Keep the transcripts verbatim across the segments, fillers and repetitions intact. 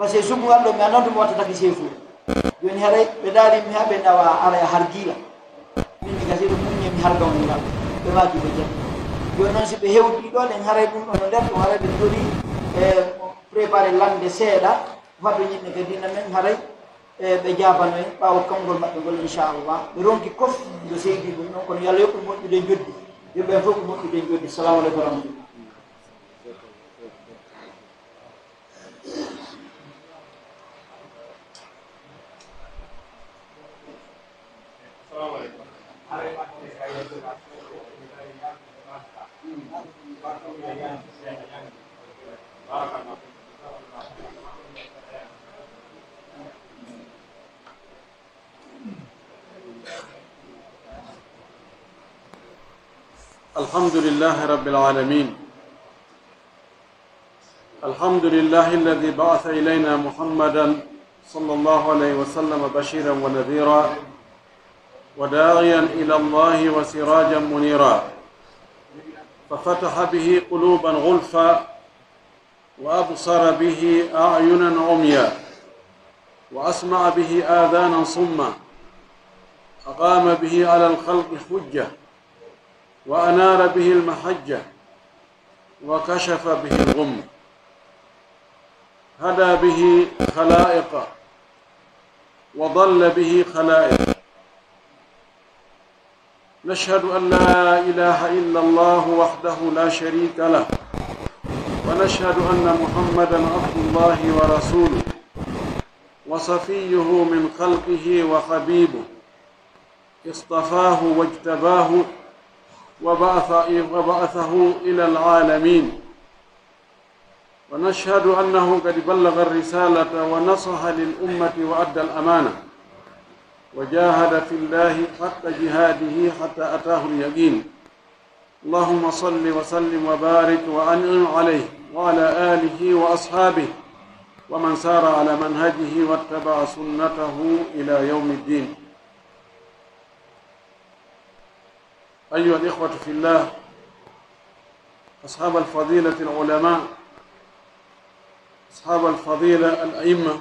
Parce que sugu ngal ɗo mi anndaa to mi wattata ki seefu. Jooni haray ɓe daali mi haa ɓe nawa ara e har giila. Min mi gasi ɗo muññe mi har gawni ngal. Ɓe maaki ɓe jam. Jooni noon si ɓe hewti ɗo ɗen haray ɗum ɗo no nder ɗum haray ɓe jooɗi e préparé lande seeɗa. Faddo ñinne ka diina men haray e ɓe jaabano en ɓaawo kamngol maɓɓe ngol inchallah. Ɓe ronki kof yo seydi ɗum ɗon kono yo Allah yoɓ ɓe moƴƴude joddi. Yo ɓen fof ko moƴƴude joddi. Salamu aleykum wa rahmatullah. الحمد لله رب العالمين. الحمد لله الذي بعث إلينا محمدا صلى الله عليه وسلم بشيرا ونذيرا وداعيا إلى الله وسراجا منيرا، ففتح به قلوبا غلفا، وأبصر به أعينا عميا، وأسمع به آذانا صما، أقام به على الخلق حجة، وأنار به المحجة، وكشف به الغمة، هدى به خلائق، وضل به خلائق. نشهد أن لا إله إلا الله وحده لا شريك له، ونشهد أن محمدا عبد الله ورسوله، وصفيه من خلقه وحبيبه، اصطفاه واجتباه وبعث-، وبعثه إلى العالمين، ونشهد أنه قد بلغ الرسالة ونصح للأمة وأدى الأمانة وجاهد في الله حق جهاده حتى أتاه اليقين. اللهم صل وسلم وبارك وأنعم عليه وعلى آله وأصحابه ومن سار على منهجه واتبع سنته إلى يوم الدين. أيها الإخوة في الله، أصحاب الفضيلة العلماء، أصحاب الفضيلة الأئمة،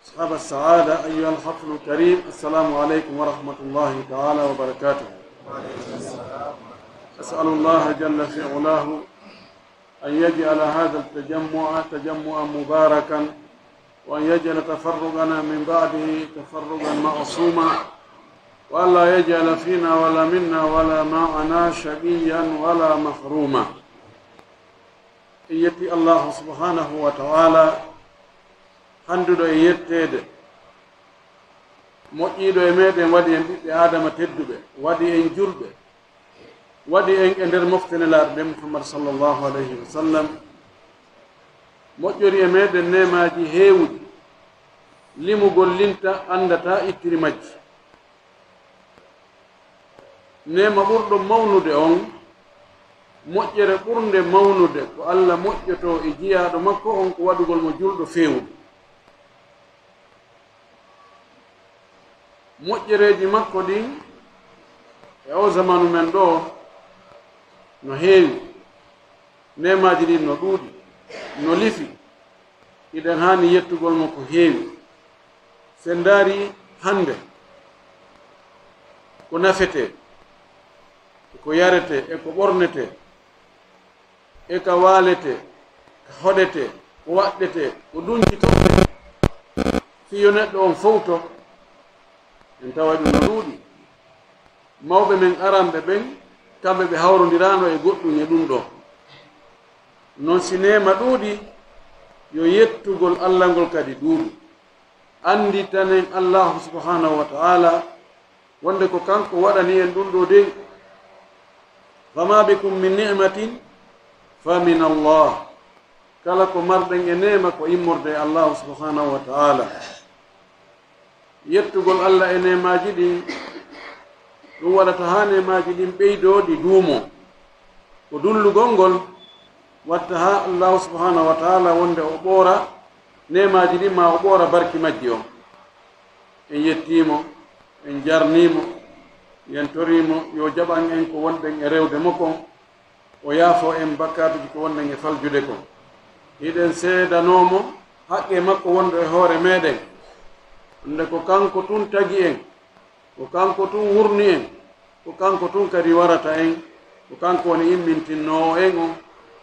أصحاب السعادة، أيها الحفل الكريم، السلام عليكم ورحمة الله تعالى وبركاته. أسأل الله جل في علاه أن يجعل هذا التجمع تجمعا مباركا، وأن يجعل تفرقنا من بعده تفرقا معصوما، وألا يجعل فينا ولا منا ولا معنا شقيا ولا محروما. En yetti Allahu subhanahu wa ta'ala, hannduɗo e yetteede, moƴƴiiɗo e meɗen, waɗi en ɓiɓɓe Aadama tedduɓe, waɗi en julɓe, waɗi en e nder mofte Nelaaɗo ɓe Muhammad sallallahu alayhi wa sallam, moƴƴori e meɗen neemaaji heewuɗi, limugol linta anndataa ittiri majji. Neema ɓurɗo mawnude on, moƴƴere ɓurnde mawnude, ko Alla moƴƴotoo e jiyaaɗo makko on, ko waɗugol mo julɗo feewuɗo. Moƴƴereeji makko ɗin e oo zamanu men ɗoo no heewi, neemaaji ɗin no ɗuuɗi, no lifi, hiɗen haani yettugol mo ko heewi. Si en ndaarii hannde ko nafetee, e ko yaretee, e ko ɓornetee, e ka waaletee, ka hoɗetee, ko waɗɗetee, ko duncitoo, fii yo neɗɗo on fowto, en tawa ɗum no ɗuuɗi. Mawɓe men aranɓe ɓen, kamɓe ɓe hawrondiraano e goɗɗum e ɗum ɗoo. Non si neema ɗuuɗi, yo yettugol Alla ngol kadi ɗuuɗu. Annditanen Allaahu subhaanahu wa ta'aala wonde ko kanko waɗani en ɗum ɗoo dey. Fama bikum min ni'matin fa min Allah. Kala ko marɗen e neema ko immorde e Allaahu subhaanahu wa ta'aala. Yettugol Alla e neemaaji ɗin, ɗum waɗata haa neemaaji ɗin ɓeydoo ɗi duumoo. Ko dullugol ngol watta haa Allaahu subhaanahu wa ta'aala wonde o ɓoora neemaaji ɗin, maa o ɓoora barki majji on. En yettii mo, en jarnii mo, en torii mo yo jaɓan en ko wonɗen e rewde mo kon, o yaafoo en bakkaatuuji ko wonɗen e faljude kon. Hiɗen seedanoo mo haqqee makko wonɗo e hoore meeɗen, wonde ko kanko tun tagi en, ko kanko tun wurni en, ko kanko tun kadi warata en, ko kanko woni immintinnoowo en on,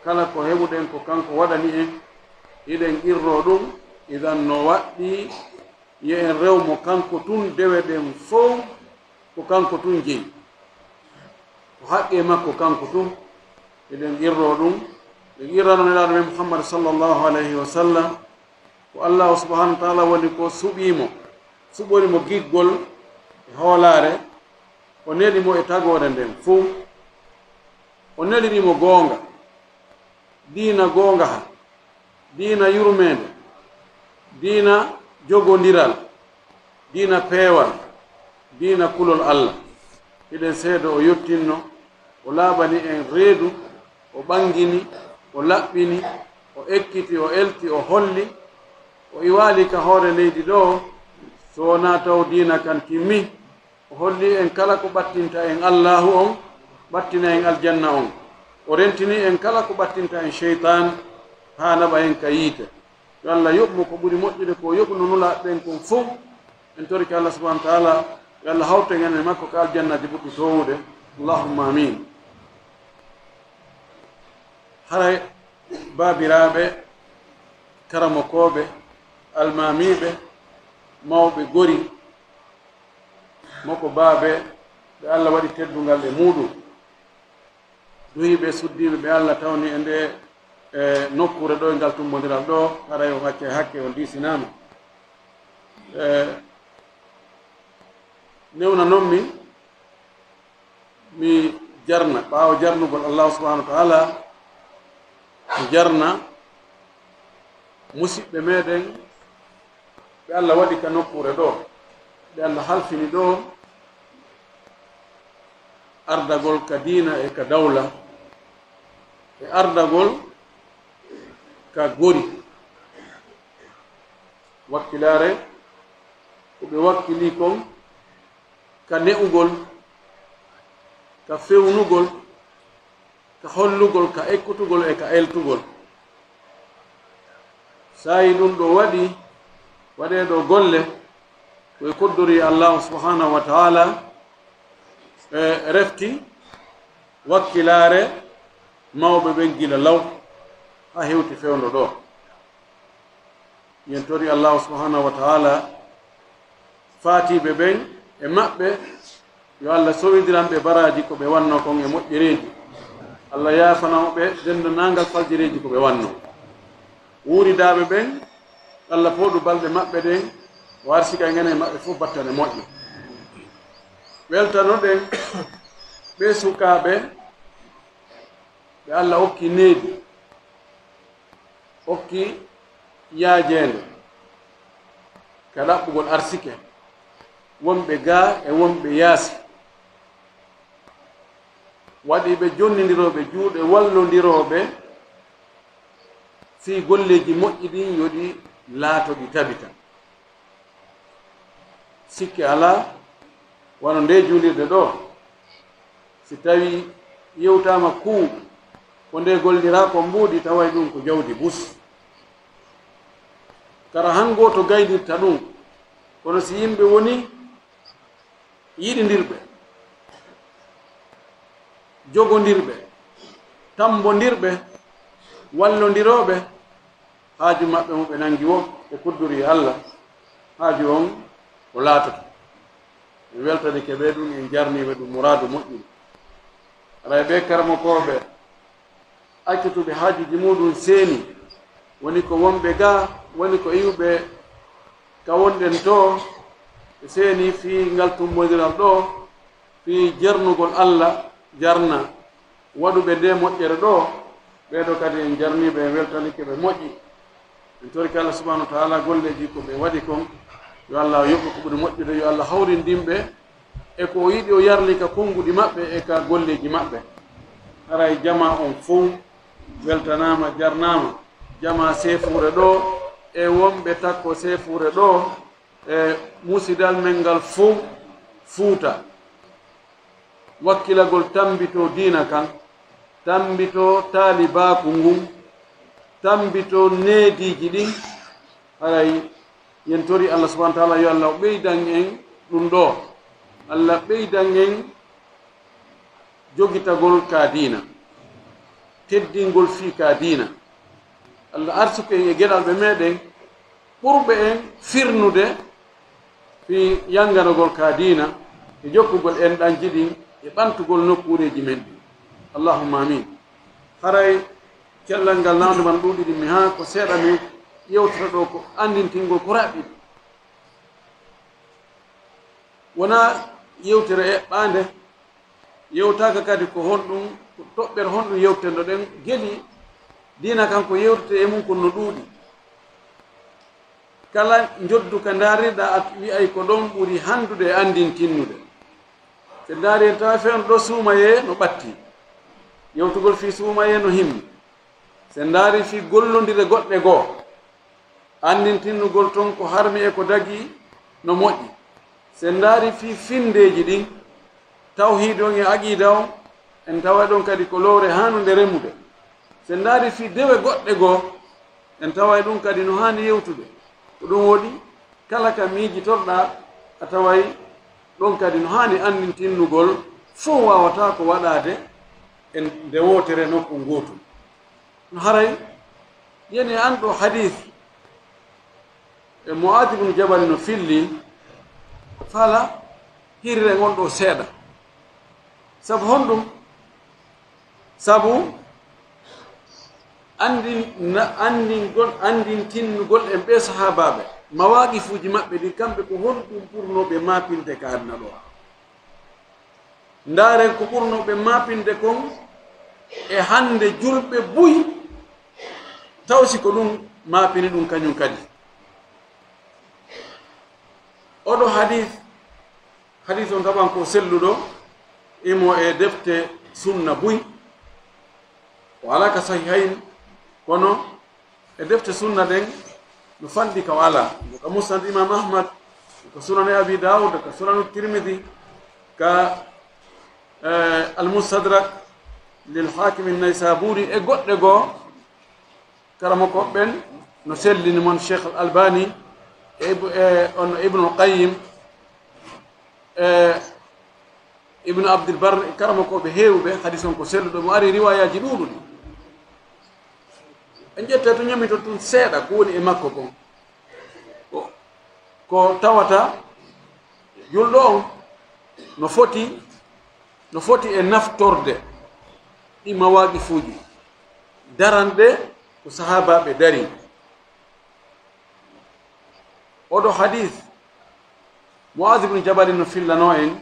kala ko heɓuɗen ko kanko waɗani en, hiɗen qirroo ɗum, idan no waɗɗii yo en rew mo kanko tun, dewe ɗen fow ko kanko tun jeyi. Ko haqqee makko kanko tun, eɗen qirroo ɗum, ɓe qirrano Nelaaɗo men Muhammad sallallahu alayhi wa sallam, ko Allahu subhanahu wa taala woni ko suɓii mo, suɓori mo giggol e hoolaare, o neli mo e tagoore nden fow, o neliri mo goonga, diina goonga ha, diina yurmeende, diina jogondiral, diina peewal, diina kulol Allah. Hiɗen seedo o yottinno, o laaɓani en reedu, o ɓangini, o laɓɓini, o ekkiti, o elti, o holli, o iwaali ka hoore leydi ɗo, so wonaa taw diina kan timmi, o holli en kala ko ɓattinta en Allahu on, ɓattina en aljanna on. O rentini en kala ko ɓattinta en seytaan, haa naɓa en ka yiite. Yo Allah yoɓ mo ko ɓuri moƴƴude ko o yoɓuno nulaaɓe ɓen kon fow. En torike Allah subhanahu wa taala, yo Allah hawtu en e makko ka aljannaaji ɓurɗi toowude. Allahumma amin. Haray baabiraaɓe, karamokooɓe, almaamiiɓe, mawɓe gori, moko baabe ɓe Allah waɗi teddungal e muuɗum, duhiiɓe, suddiiɓe ɓe Allah tawni e nde, e nokkuure ɗo, e ngal tummbondiral ɗo, haray on accay hakke, on diisinaama. E, newnanon mi, mi jarna, ɓaawo jarnugol Allah subhanahu wa taala, mi jarna musiɓɓe meɗen ɓe Allah waɗi ka nokkuure ɗo, ɓe Allah halfini ɗo, ardagol ka diina e ka dawla, e ardagol ka gori. Wakkilaare, ko ɓe wakkili kon, ka ne'ugol, ka fewnugol, ka hollugol, ka ekkutugol e ka eltugol. Saa'i ɗum ɗo waɗi, waɗee ɗo golle, ko e koddori Allahu subhanahu wa ta'ala, e refti wakkilaare mawɓe ɓen gila law haa hewti fewndo ɗo. Yen tori Allahu subhanahu wa ta'ala, faatiiɓe ɓen e maɓɓe, yo Allah sowindiran ɓe baraaji ko ɓe wanno kon e moƴƴereeji. Allah yaafana ɓe denndaangal faljereeji ko ɓe wanno. Wuuridaaɓe ɓen, Allah pooɗu balɗe maɓɓe ɗen, o arsika en e maɓɓe fof battane moƴƴe. Weltanoɗen ɓe sukaaɓe ɓe Allah okki needi, okki yaajeende ka ɗaɓɓugol arsike, wonɓe gaa e wonɓe yaasi. Waɗi ɓe jonnindirooɓe juuɗe, wallondirooɓe fii golleeji moƴƴi ɗin, yo ɗi laato ɗi tabita. Sikke alaa, wano nde juulirde ɗo, si tawii yewtaama kuu, ko nde golliraa ko mbuuɗi, taway ɗum ko jawdi bus. Kara han gooto gaynirta ɗum, kono si yimɓe woni yiɗindirɓe, jogondirɓe, tammbondirɓe, wallondirooɓe, haaju maɓɓe mo ɓe nangi wo, ɓe kudduri e Allah, haaju on o laatoto. En weltanike ɓe ɗum, en jarniiɓe ɗum muraadu moƴƴum. Haray ɓe karamokooɓe accutuɓe haajuuji muuɗum seeni, woni ko wonɓe gaa, woni ko iwɓe ka wonɗen to, ɓe seeni fii ngal tummbondiral ɗo, fii jernugol Allah jarna waɗuɓe nde moƴƴere ɗo, ɓee ɗo kadi en jarniiɓe, en weltanike ɓe moƴƴi. En torike Allah subhanahu wa ta'ala golleeji ko ɓe waɗi kon, yo Allah yoɓ ɓe ko ɓuri moƴƴude, yo Allah hawrindin ɓe e ko o yiɗi o yarli ka konnguɗi maɓɓe e ka golleeji maɓɓe. Haray jamaa on fow weltanaama, jarnaama. Jamaa seefuure ɗo e wonɓe takko seefuure ɗo e musidal men ngal fow Fuuta. Wakkilagol tammbitoo diina kan, tammbitoo taalibaaku ngun, tammbitoo neediiji ɗin, Haray yen tori Allah subhanahu wa taala yo Allah ɓeydan en ɗum ɗo. Allah ɓeydan en jogitagol ka diina, teddingol fii ka diina. Allah arsuku en e geɗalɓe meɗen ɓurɓe en firnude fii yanganagol ka diina e jokkugol en ɗan jiɗin e ɓantugol nokkuureeji men ɗin. Allahumma amin. Haray cellal ngal nawde man ɗuuɗi ɗin mi haa ko seeɗa mi yewtata ɗo ko anndintingol ko raɓɓiɗi. Wonaa yewtere eɓɓaande, yewtaaka kadi ko honɗum, ko toɓɓere honɗum yewtendo ɗen geli diina kan ko yewtete e mum kon no ɗuuɗi. Kala njoddu ka ndaarirɗaa a wi'ay ko ɗon ɓuri hanndude e anndintinnude. Se ndaari en tawa feewndo ɗo suumayee no ɓatti, yewtugol fii suumayee no himmi. Se ndaari fii gollondire goɗɗe goo, anndintinnugol ton ko harmi e ko dagii no moƴƴi. Se ndaari fii finndeeji ɗin, tawhiid on e aqiida on, en taway ɗon kadi ko lowre haanunde remude. Se ndaari fii dewe goɗɗe goo, en taway ɗum kadi no haani yewtude. Ko ɗum waɗi, kala ka miijitorɗaa, a taway ɗon kadi no haani anndintinnugol, fow waawataa ko waɗaade e nde wootere nokku ngootu. No haray, yani an ɗo hadiis e Mu'aaz ibn Jabal no filli, fala hirre ngon ɗo seeɗa. Sabu honɗum? Sabu anndin-, na-, anndingol, anndintinnugol en ɓee sahaabaaɓe, mawaaqifuuji maɓɓe ɗin, kamɓe ko honɗum ɓurnoo ɓe maapinde ka aduna ɗo? Ndaaren ko ɓurnoo ɓe maapinde kon e hannde julɓe buy, taw si ko ɗum maapini ɗum kañum kadi. Oɗo hadiis, hadiis on taɓan ko selluɗo, imo e defte sunna buy, o alaa ka Sahihayn, kono e defte sunna ɗen no fanɗi ka o alaa. Ko ka Musnad Imam Ahmad, ko Sunan Abi Dawud, ko Sunan Tirmidhi, ka, eh, Al-Mustadrak lil Hakim An-Naysaburi e goɗɗe goo. Karamokooɓe ɓen no sellini mon Cheikh Al-Albani e Ibu-, e on Ibnul Qayyim, e Ibnu Abdul Barr, e karamokooɓe heewuɓe, hadiis on ko selluɗo, mo ari riwaayaaji ɗuuɗuɗi. En ƴetta to ñamito tun seeɗa ko woni e makko kon. Ko, ko tawata julɗo on no foti, no foti e naftorde ɗi mawaaqifuuji daranɗe ko sahaabaaɓe dari. Oɗo hadiis, Mu'aaz ibn Jabal no fillanoo en,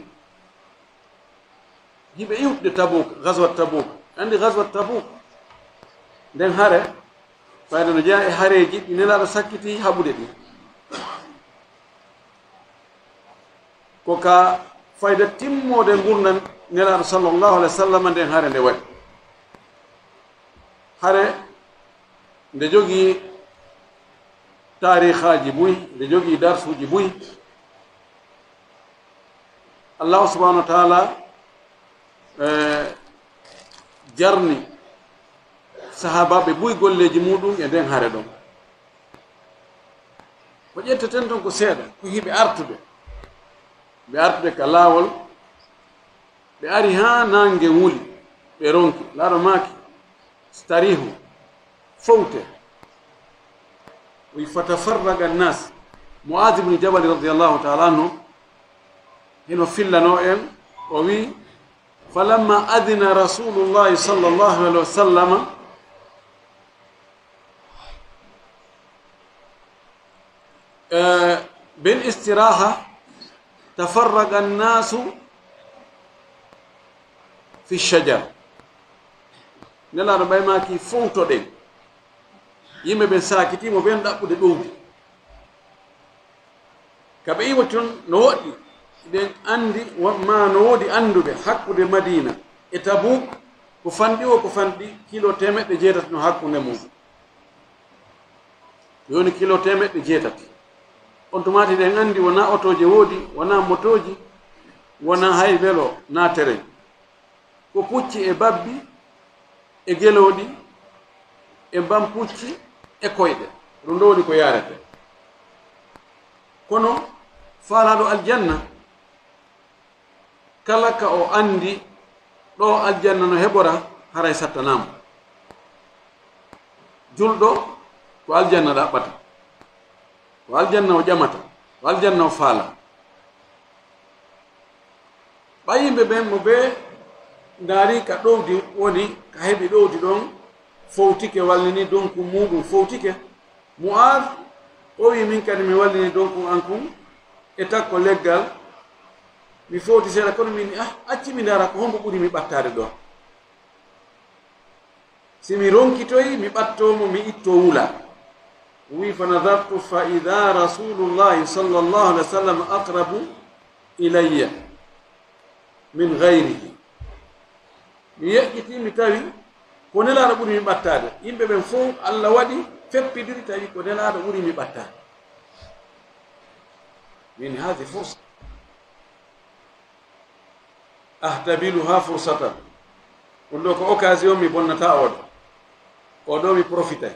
hiɓe iwtude Tabuk, Gazwat Tabuk. Anndi Gazwat Tabuk? Nden hare, fayda no jeyaa e hareeji ɗi Nelaaɗo sakkiti haɓude ɗin. Ko ka fayda timmoode ngurndan Nelaaɗo sallallahu alaihi wa sallam nden hare nde waɗi. Hare nde jogii taarikhaaji buy, nde jogii darsuuji buy. Allahu subhanahu wa taala, eh, jarni sahaabaaɓe buy golleeji muɗum e nden hare ɗon. Ko ƴetteten ton ko seeɗa, ko hiɓe artude. Ɓe artude ka laawol, ɓe ari haa naange wuli, ɓe ronki. Nelaaɗo maaki, "Starihu, fowte." Wi, "Fatafarraga nas." Mu'aaz ibn Jabal radiyallahu taala anhu, hino fillanoo en, o wi, "Falamma adina Rasulullahi sallallahu alaihi wa sallama, eh, bil istiraha, tafarraga annasu fi shajar." Nelaaɗo ɓay maaki, "Fowtoɗen." Yimɓe ɓen saakitiimo ɓen ɗaɓɓude ɗowdi. Ka ɓe iwoti ton no woɗɗi, hiɗen anndi wo-, ma no woodi annduɓe hakkunde Madiina e Tabuk, ko fanɗi o, ko fanɗi kilo teemeɗɗe jeetati no hakkunde mum. Jooni kilo teemeɗɗe jeetati. On tumaati ɗen anndi wonaa otooje woodi, wonaa motooji, wonaa hay welo naa tereŋ. Ko pucci e babbi e gelooɗi e bampucci e koyɗe. Ɗum ɗo woni ko yaarete. Kono faalaaɗo aljanna, kala ka o anndi ɗo aljanna no heɓora, haray sattanaamo. Julɗo ko aljanna ɗaɓɓata, ko aljanna o ƴamata, ko aljanna o faala. Ɓay yimɓe ɓen mo ɓe ndaari ka ɗowdi woni, ka heɓi ɗowdi ɗon, fowtike, wallini donku muuɗum, fowtike. Mu'aaz o wi, min kadi mi wallini donku an kun e takko leggal, mi fowti seeɗa, kono min, ah, acci mi ndaara ko hombo ɓuri mi ɓattaade ɗo. Si mi ronkitoyi, mi ɓattoo mo, mi ittoo wula. O wi, fa nadartu fa ida rasulullahi sallallahu alaihi wasallam aqrabu ilayya min gayrihi. Mi yeƴƴiti, mi tawi ko Nelaaɗo ɓuri mi ɓattaade. Yimɓe ɓen fow, Allah waɗi feppidiri, tawi ko Nelaaɗo ɓuri mi ɓattaade. Min hadi fursa. Ahtabiluha fursatan. Ɗum ɗo ko occasion, mi bonnata oɗo. Oɗo mi profitay.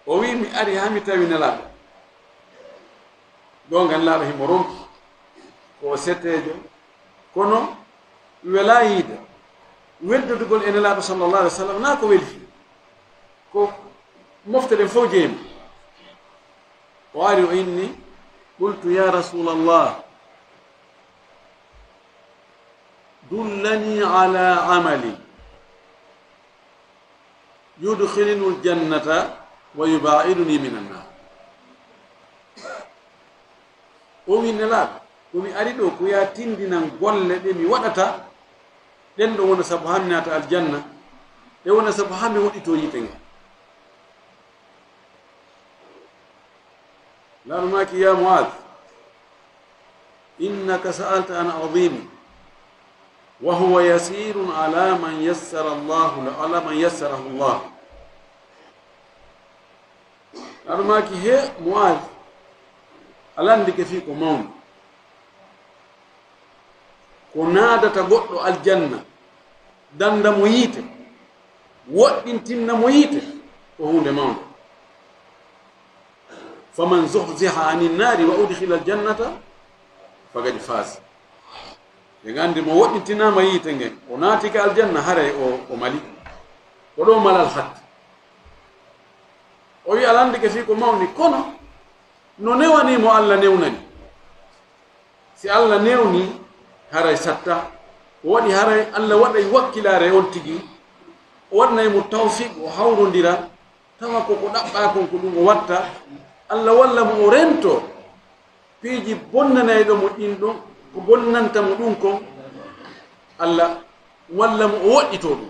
O wi, mi ari haa mi tawi Nelaaɗo. Goonga, Nelaaɗo himo ronki, ko o setteejo. Kono welaa yiide. Weddodugol e Nelaaɗo sallallahu alaihi wasallam, naa ko weli fii. Ko mofte ɗen fow jeyi mo. O ari, o inni, qultu, ya Rasulallah, dullani ala amalin yudkhiluni aljannata wa yubaiduni min annar. O wi, Nelaaɗo, ko mi ari ɗo, ko yaa tindinan golle ɗe mi waɗata, ɗen ɗo wona sabu haa mi naata aljanna, ɗe wona sabu haa mi woɗɗitoo yiite nge. Nelaaɗo maaki, ya Mu'aaz, innaka sa'alta an azim, wa huwa yasirun ala man yassara Allahu, ala man yassarahu Allah. Nelaaɗo maaki, he Mu'aaz, a landike fii ko mawni. Ko naadata goɗɗo aljanna, danda mo yiite, woɗɗintinna mo yiite, ko huunde mawnde. Faman zuhziha anin naari wa udkhila aljannata faqad faz. Ɓe nganndi mo woɗɗintinaama yiite ngen, o naati ka aljanna, haray o, o mali. Ko ɗo malal hatti. O wi'a landike fii ko mawni, kono no newani mo Allah newnani. Si Allah newni, haray satta. O waɗi haray Allah waɗay wakkilaare on tigi. O waɗanay mo tawfiq, o hawrondira. Tawa ko ko ɗaɓɓaa kon ko ɗum o watta. Allah walla mo o rento piiji bonnanayɗo mo ɗin ɗon, ko bonnanta mo ɗum kon. Allah walla mo o woɗɗitoo ɗum.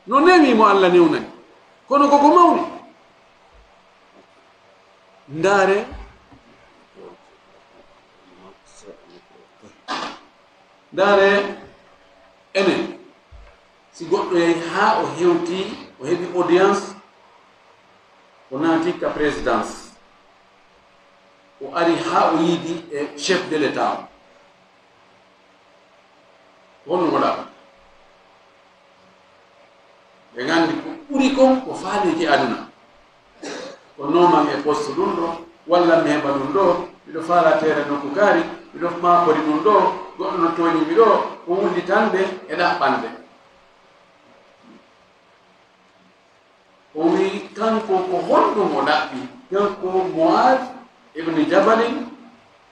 No newi mo Allah newnani. Kono ko ko mawni. Ndaare, ndaare enen, si goɗɗo yahi haa o hewti, o heɓi audience, o naati ka présidence, o ari haa o yiidi e chef de l'État o. Honno mo ɗaɓɓata? Ɓe nganndi ko ɓuri kon ko faaleeji aduna. Ko nooman e poste ɗum ɗo, walla mi heɓa ɗum ɗo, miɗo faala teere nokku kaari, miɗo maakori ɗum ɗo, goɗɗo no tooñi mi ɗo, ko wullitande e ɗaɓɓande. O wi, kanko ko honɗum o ɗaɓɓi? Kanko Mu'aaz ibn Jabalin,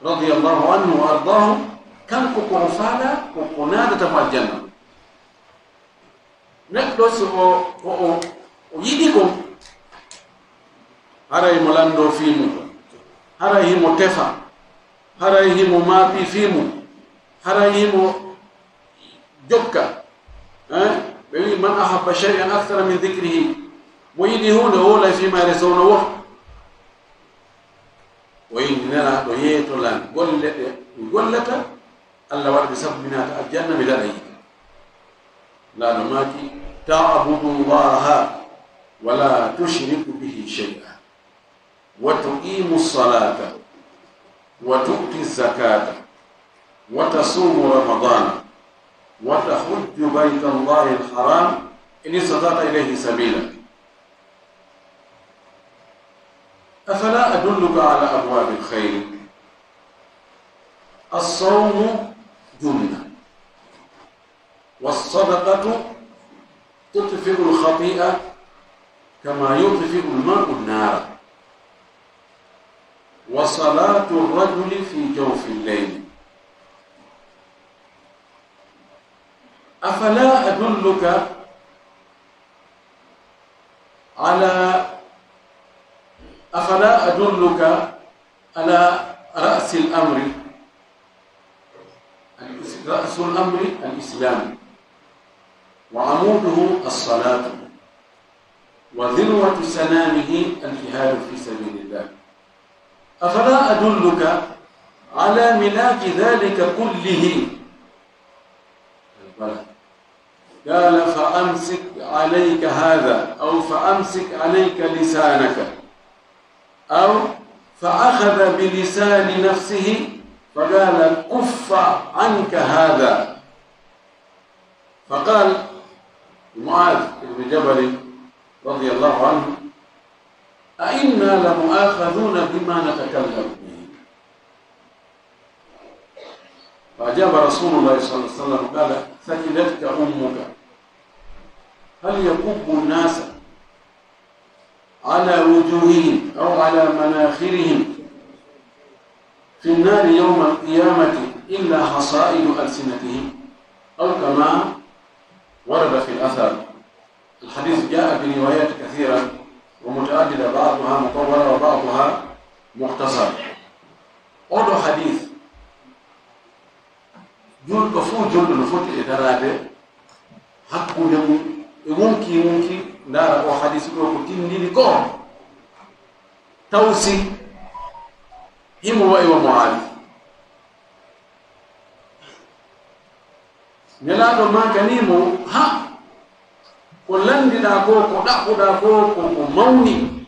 radiyallahu anhu wa ardaahu, kanko ko o faala ko, ko naadata mo aljanna. Neɗɗo so o, o, o, o yiɗi kon, haray mo lanndoo fii mum, haray himo tefa, haray himo maapi fii mum, haray himo jokka. Eh? Ɓe wi, man ahabba shay'an akthara min dhikrihi. Mo yiɗi huunde, o wowlay fii mayre sowno woto. O inni Nelaaɗo yeeto lan golle ɗe ɗum gollata, Allah waɗa mi sabu mi naata aljanna, mi daɗa yiite. Nelaaɗo maaki, ta'budu Allaha wa la tushriku bihi shay'a. وتقيم الصلاة وتؤتي الزكاة وتصوم رمضان وتحج بيت الله الحرام إن استطعت إليه سبيلا. أفلا أدلك على أبواب الخير؟ الصوم جنة، والصدقة تطفئ الخطيئة كما يطفئ الماء النار، وصلاة الرجل في جوف الليل. أفلا أدلك على أفلا أدلك على رأس الأمر؟ رأس الأمر الإسلام، وعموده الصلاة، وذروة سنامه الجهاد في سبيل الله. أفلا أدلك على ملاك ذلك كله؟ قال: فأمسك عليك هذا، أو فأمسك عليك لسانك، أو فأخذ بلسان نفسه فقال: كف عنك هذا. فقال معاذ بن جبل رضي الله عنه: أئنا لمؤاخذون بما نتكلم به؟ فأجاب رسول الله صلى الله عليه وسلم قال: ثكلتك أمك. هل يكب الناس على وجوههم أو على مناخرهم في النار يوم القيامة إلا حصائد ألسنتهم، أو كما ورد في الأثر. الحديث جاء بروايات كثيرة ومتعددة، بعضها مطولة وبعضها مختصر. Oɗo hadith, julɗo fuu julɗo no foti e daraade hakkunde mum e wonki wonki. Ndaara o hadith ɗo ko tindini ko tawsi himo wayi wa Mu'aaz. Nelaaɗo maakani mo, ha, ko lanndiɗaa ko, ko ɗaɓɓuɗaa ko, ko, ko mawni.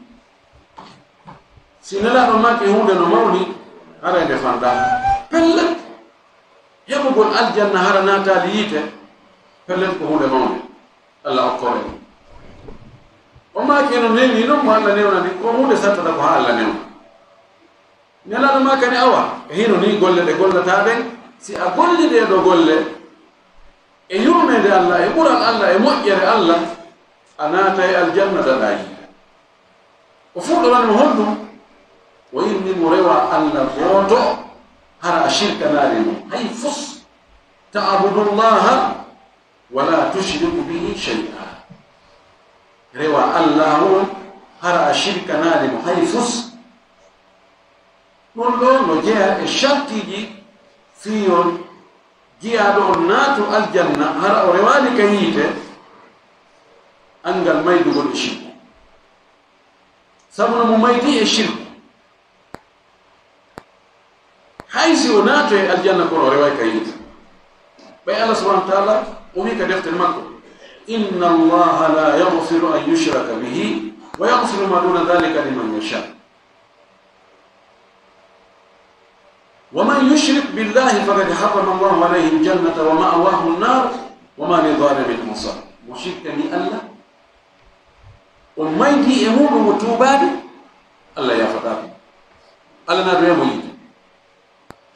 Si Nelaaɗo maaki huunde no mawni, haray nde fanɗaa. Pellet, heɓugol aljanna hara naataali yiite, pellet ko huunde mawnde. Alla okkore. O maaki no newnii non mo Alla newnani, ko huunde sattata ko haa Alla newna. Nelaaɗo maakani, awa, e hino nii golle ɗe gollataa ɗen, si a golli ɗee ɗoo golle e yurmeende Alla, e ɓural Alla, e moƴƴere Alla, a naatay aljanna daɗaa yiite. O fuɗɗorani mo honɗum? O inni mo rewa Alla gooto, hara a shirkanaali mo hay fus. Ta'budullaha wala tushriku bihi shay'a. Rewa Allaahu on, hara a shirkanaali mo hay fus. Ɗum ɗoo no jeyaa e shartiiji fii yo jiyaaɗo on naatu aljanna, hara o rewaali ka yiite, anngal maydugol e shirku. Sabu no mo maydii e shirku. Hay si o naatoyi aljanna, kono o rewaay ka yiite. Ɓay Allah subhanahu wa ta'ala o wi'i ka deftere makko: إن الله لا يغفر أن يشرك به ويغفر ما دون ذلك لمن يشاء ومن يشرك بالله فقد حرم الله عليه الجنة ومأواه النار وما للظالمين من أنصار. Mo shirkani Allah, o maydii e muuɗum, o tuubaali, Allah yaafataa ɗum. Allah naatoyay mo yiite.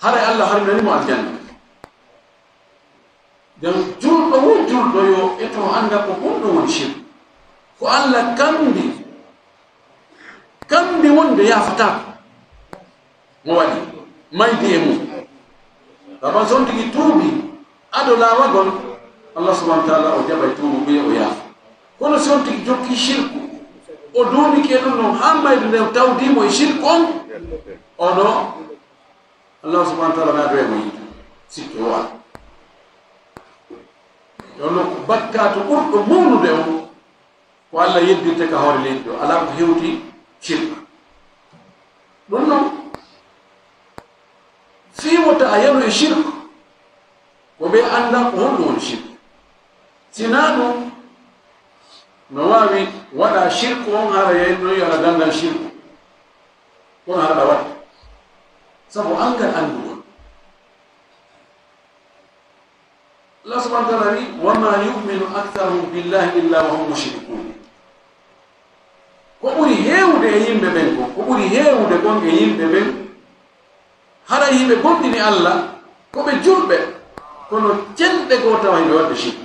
Haray Allah harminani mo aljanna. Nden julɗo wo julɗo yo eto annda ko honɗum woni shirku. Ko Allah kambi, kambi wonde yaafataa ko mo waɗi, maydii e mum. Sabu si on tigi tuubii ado laawagol, Allah subhanahu wa ta'ala o jaɓay tuubu ɓiye, o yaafa. Kono si on tigi jokkii shirku, o duumike ɗum ɗon haa mayde nden, tawdii mo e shirku on, oɗo Allah subhanahu wa ta'ala naatoyay mo yiite, sikke woo alaa. Yo no ko bakkaatu ɓurɗo mawnude on, ko Allah yeddirte ka hoore leydi ɗoo, alaa ko hewti shirku. Ɗum noon, fii wota a yanu e shirku, ko ɓe annda ko honɗum woni shirku. Si naa ɗum, no waawi waɗa shirku on, hara yaynoyi ala ganndal shirku, kono hara ɗa waɗa sabu anngal anndugol. Allah subhanahu wa ta'ala wi: وما يؤمن أكثرهم بالله إلا وهم مشركون. Ko ɓuri heewude e yimɓe ɓen ko, ko Ɓuri heewude kon e yimɓe ɓen, haray hiɓe gomɗini Alla, ko ɓe julɓe, kono cenɗe goo tawa hiɓe waɗde shirku.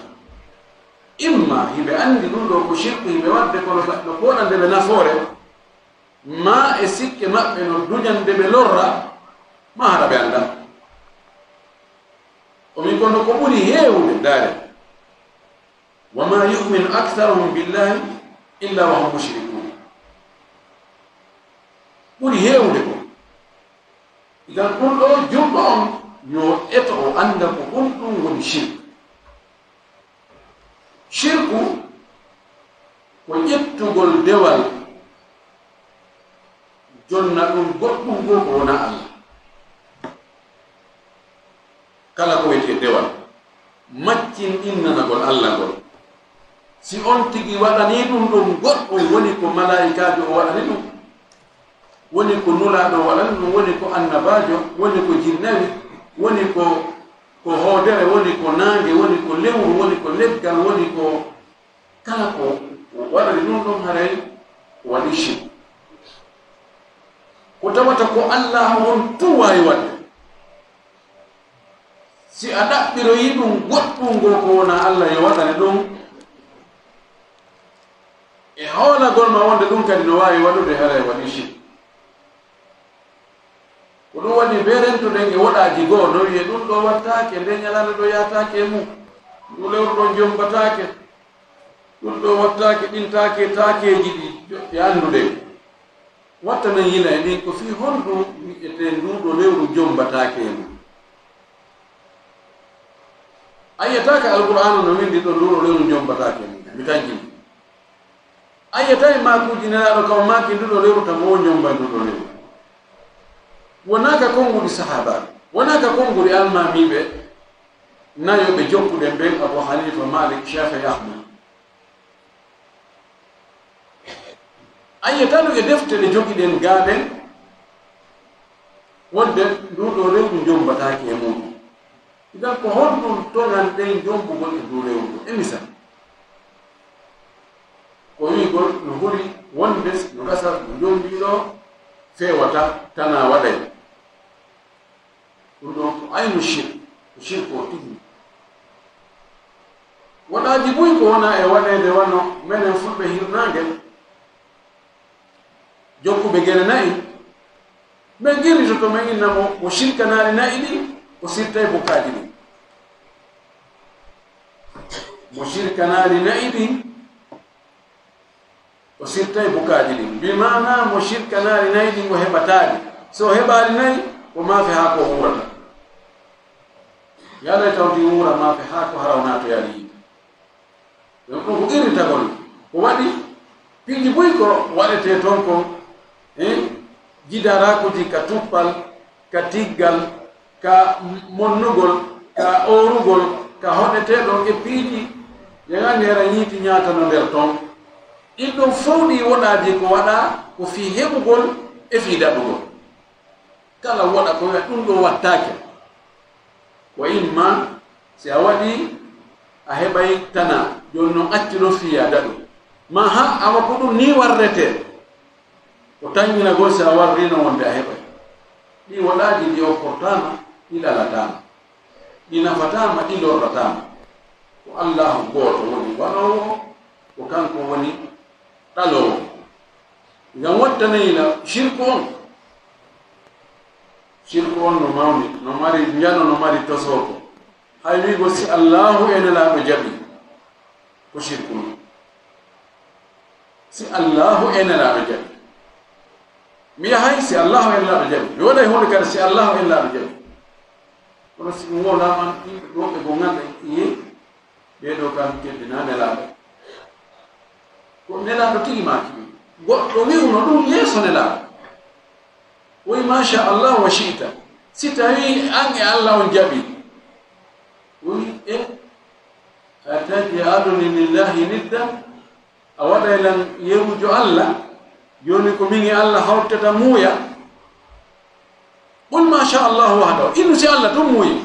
Imma hiɓe anndi ɗum ɗoo ko shirku hiɓe waɗde, kono ka-, no pooɗande ɓe nafoore, maa e sikke maɓɓe no duñande ɓe lorra, maa hara ɓe anndaa. O wi'i kono ko ɓuri heewude, ndaare, "Wa ma yu'minu aktharuhum billahi illa wa hum mushrikun." Ɓuri heewude ko. Idan ɗum ɗoo, julɗo on yo eto o annda ko ɗum, ɗum woni shirku. Shirku ko ƴettugol dewal, jonna ɗum goɗɗum goo ko wonaa Alla. Kala ko wiyetee dewal, maccinɗinnanagol Alla ngol. Si on tigi waɗanii ɗum ɗum goɗɗum, woni ko malaa'ikaajo o waɗani ɗum, woni ko nulaaɗo o waɗani ɗum, woni ko annabaajo, woni ko jinnawi, woni ko, ko hoodere, woni ko naange, woni ko lewru, woni ko leggal, woni ko kala ko waɗani ɗum ɗum, haray o waɗii shirku. Ko tawata ko Alla on tun waawi waɗde. Si a ɗaɓɓiroyii ɗum goɗɗum goo ko wonaa Alla yo waɗane ɗum, e hoolagol ma wonde ɗum kadi no waawi waɗude, haray waɗii shirku. Ko ɗum waɗi berentuɗen e woɗaaji goo, no wi'ee ɗum ɗoo wattaake, ndee ñalaande ɗoo yaataake e mum, ndu lewru ɗoo jommbataake, ɗum ɗoo wattaake, ɗin taake, taakeeji ɗi, ɗi annduɗen. Wattanen yila e ɗin, ko fii honɗum wi'etee nduu ɗoo lewru jommbataake e mum? A yi'ataa ka Alqur'aana no winndi ɗoo nduu ɗoo lewru jommbataake e mum? Mi tanjini. A yi'ataa e maakuuji Nelaaɗo ka o maaki nduu ɗoo lewru tan o jommbay nduu ɗoo lewru? Wonaa ka konnguɗi sahaabaaɓe, wonaa ka konnguɗi almaamiiɓe nayo ɓe jokkuɗen ɓen, Abu Haniifa, Maalik, Shaafi'i, Ahmad. A yi'ataa ɗum e defte ɗe jogiɗen gaa ɗen, wonde nduu ɗoo lewru jommbataake e muɗum. Idan ko honɗum toŋanɗen jommbugol e nduu lewru? E misal, ko wi'ugol no huli wonde no gasa no jommbii ɗoo feewata, tanaa waɗay. Ɗum ɗon ko aynu shirk, ko shirk o tigi. Waɗaaji buy ko wona e waɗeede wano menen fulɓe hirnaange, jokkuɓe gere na'i, men qirritoto men inna mo, mo shirkanaali na'i ɗin, o sirtay bukaaji ɗin. Mo shirkanaali na'i ɗin, o sirtay bukaaji ɗin. Bi maana mo shirkanaali na'i ɗin, o heɓataali. So o heɓaali na'i, ko maafe haa ko wuurata. Yaalay tawti wuura maafe haa ko hara o naatoyaali yiite. Donc ɗum ko qirritagol. Ko waɗi piiji buy ko waɗetee toon kon, eh, jidaraakuuji ka tuppal, ka tiggal, ka monnugol, ka oorugol, ka hoɗetee ɗon e piiji, yeŋani hara ñiiti ñaatano nder ton. Ɗin ɗon fow ɗi woɗaaji ko waɗaa ko fii heɓugol e fii daɗugol. Kala woɗa ko wi'a ɗum ɗo wattaake. Wa imma si a waɗi a heɓay tana, jooni non accu ɗo fii a daɗu. Ma ha awa ko ɗum ni warretee. Ko tanñinagol si a warriino wonde a heɓay. Ɗi woɗaaji ɗi okkortaama, ɗi ɗalataama. Ɗi nafataama, ɗi lorrataama. Ko Allaahu gooto woni waɗoowo, ko kanko woni ɗaloowo. Ngam wattanayla shirku on. Shirku on no mawni, no mari njano, no mari tosoko. Hay wi'go si Allaahu e Nelaaɗo jaɓi, ko shirku non. Si Allaahu e Nelaaɗo jaɓi. Mi yahay si Allaahu e Nelaaɗo jaɓi. Mi waɗay huunde kadi si Allaahu e Nelaaɗo jaɓi. Kono si ɗum wonaa man, yimɓe ɗo ɓe goo ngannda, iye, ɓee ɗo kam teddinaa Nelaaɗo. Ko Nelaaɗo tigi maaki ɗum. Goɗɗo wi'uno ɗum yeeso Nelaaɗo. O wi'i, "Maasha Allah wa shi'ta." Si tawii an e Allah on jaɓi. O wi'i, "E, ataj'aluni lillahi niddan?" A waɗay lan yeruujo Allah, jooni ko min e Allah hawtata muuya. Qul maasha Allahu wahdahu, innu si Allah tun muuyi.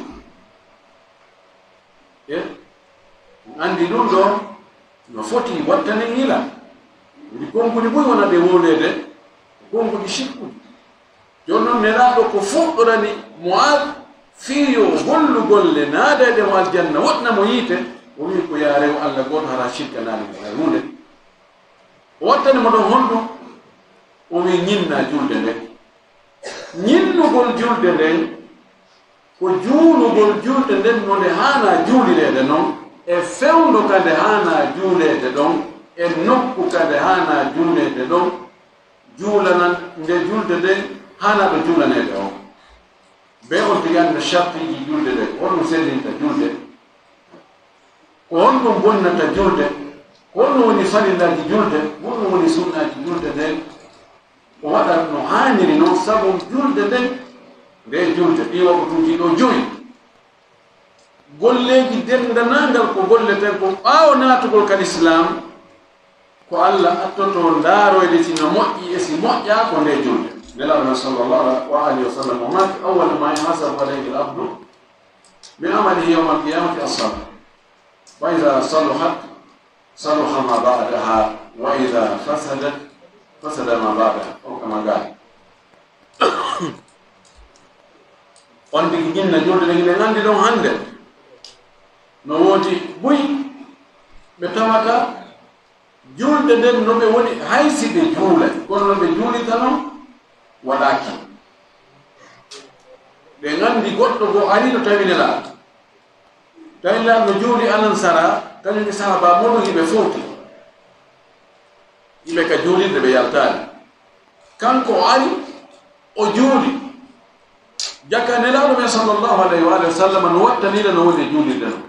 E, on anndi ɗum ɗo, no foti wattanen yila. Woni konguɗi buy wonande wowleede, Konguɗi sikkuɗi. Jooni noon, Nelaaɗo ko fuɗɗorani Mu'aaz fii yo o gollu golle, naada e ɗe mo aljanna, woɗɗina mo yiite. O wi'i ko, "Yaa rew Alla gooto, hara shirkanaali mo hay huunde." O wattani mo ɗon honɗum? O wi'i, "Ñinna julde nden." Ñinnugol julde nden ko juulugol julde nden no nde haanaa juulireede non, e fewndo ka nde haanaa juuleede ɗon, e nokku ka nde haanaa juuleede ɗon, juulana nde julde nden haanaa ɗo juulaneede on. Bee on tigi annda shartiiji julde nden, ko honɗum sellinta julde, ko honɗum bonnata julde, ko honɗum woni farillaaji julde, ko honɗum woni sunnaaji julde nden. O waɗa no haaniri non, sabu julde nden, nde julde, ɗi waqtuuji ɗo jowi. Golleeji denndanangal ko golleten ko ɓaawo naatugol ka Lislaam, ko Alla attoto ndaaroyde si no moƴƴi e si moƴƴaa ko nde julde. Nelaaɗo men sallallahu alaihi wa sallam o maaki, "Awwalu ma yuhasabu alayhi al-abdu min amalihi yawma al-qiyamati as-salah. Fa iza saluhat, saluha ma ba'daha, wa iza fasadat, fasada ma ba'daha." O kama gaa. On tigi ñinna julde nden, hiɗen anndi ɗon hannde. No woodi buy ɓe tawata julde nden no ɓe woni, hay si ɓe juulay, kono no ɓe juulita non waɗaaki. Ɓe nganndi goɗɗo goo ari no tawi Nelaaɗo. Tawi Nelaaɗo no juuli alansara, kañum e sahaaba muɗum hiɓe fowti. Hiɓe ka juulirde ɓe yaltaali. Kanko o ari, o juuli. Jaka Nelaaɗo men sallallahu alayhi wa alihi wa sallam no wattaniila no woni e juulirde non.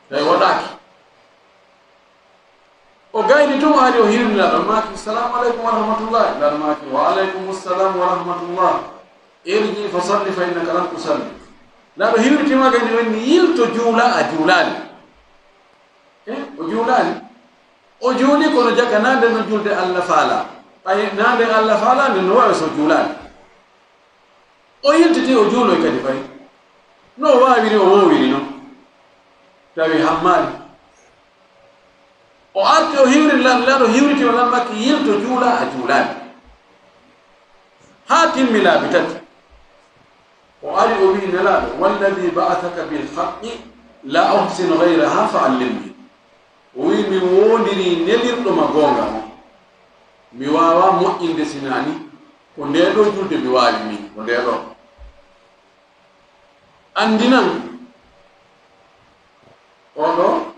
Tawi waɗaaki. O gayni tun, o ari o hiwri Nelaaɗo, maaki, "Salaamu aleykum wa rahmatullah." Nelaaɗo maaki, "Wa aleykum salaam wa rahmatullah. Irji fa salli fa innaka lam tusalli." Nelaaɗo hiwri tima gayni, wonni, "Yilto juula, a juulaali." Eh, o juulaali. O juuli kono jaka naa nden no julde Alla faalaa. Ɓay naa nden Alla faalaa, nden no waawi so juulaali. O yiltiti, o juuloy kadi fay. No o waawiri, o woowiri non. Tawi hammaali. O arti, o hiwri lan, lan o hiwriti, o lan makki, "Yilto juula, a juulaali." Haa timmi laabi tati. O ari, o wi'i, "Nelaaɗo, walladi ba'athaka bil haqqi la uhsinu ghayraha fa allimni." O wi'i, "Mi woondirii nelirɗo ma goonga on. Mi waawaa moƴƴinde sinaa ni. Ko ndee ɗoo julde mi waawi min, ko ndee ɗoo." Anndinan. Oo ɗoo,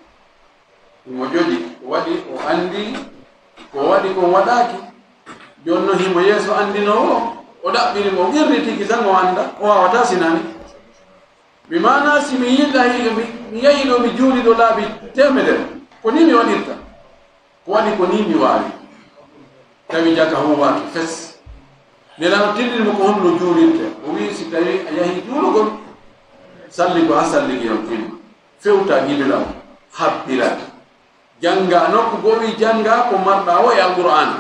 himo jooɗi, o waɗi, o anndi, ko waɗi kon waɗaaki. Jooni non himo yeeso anndinoowo, o ɗaɓɓiri mo, o qirri tigi tan o annda, o waawataa sinani. Mi maanaa si mi yiɗa hiɗo, mi, mi yahi ɗo, mi juuli ɗo laabi teemedere, ko nii mi waɗirta. Ko waɗi ko nii mi waawi. Tawi jaka huuwaaki fes. Nelaaɗo tindini mo ko honno juulirte. O wi'i, "Si tawi a yahi juulugol, salli ko haa salligi on timma. Fewta qibla on, habbira. Jannga nokku goo, wi'i, jannga ko marɗa o e Alqur'aana.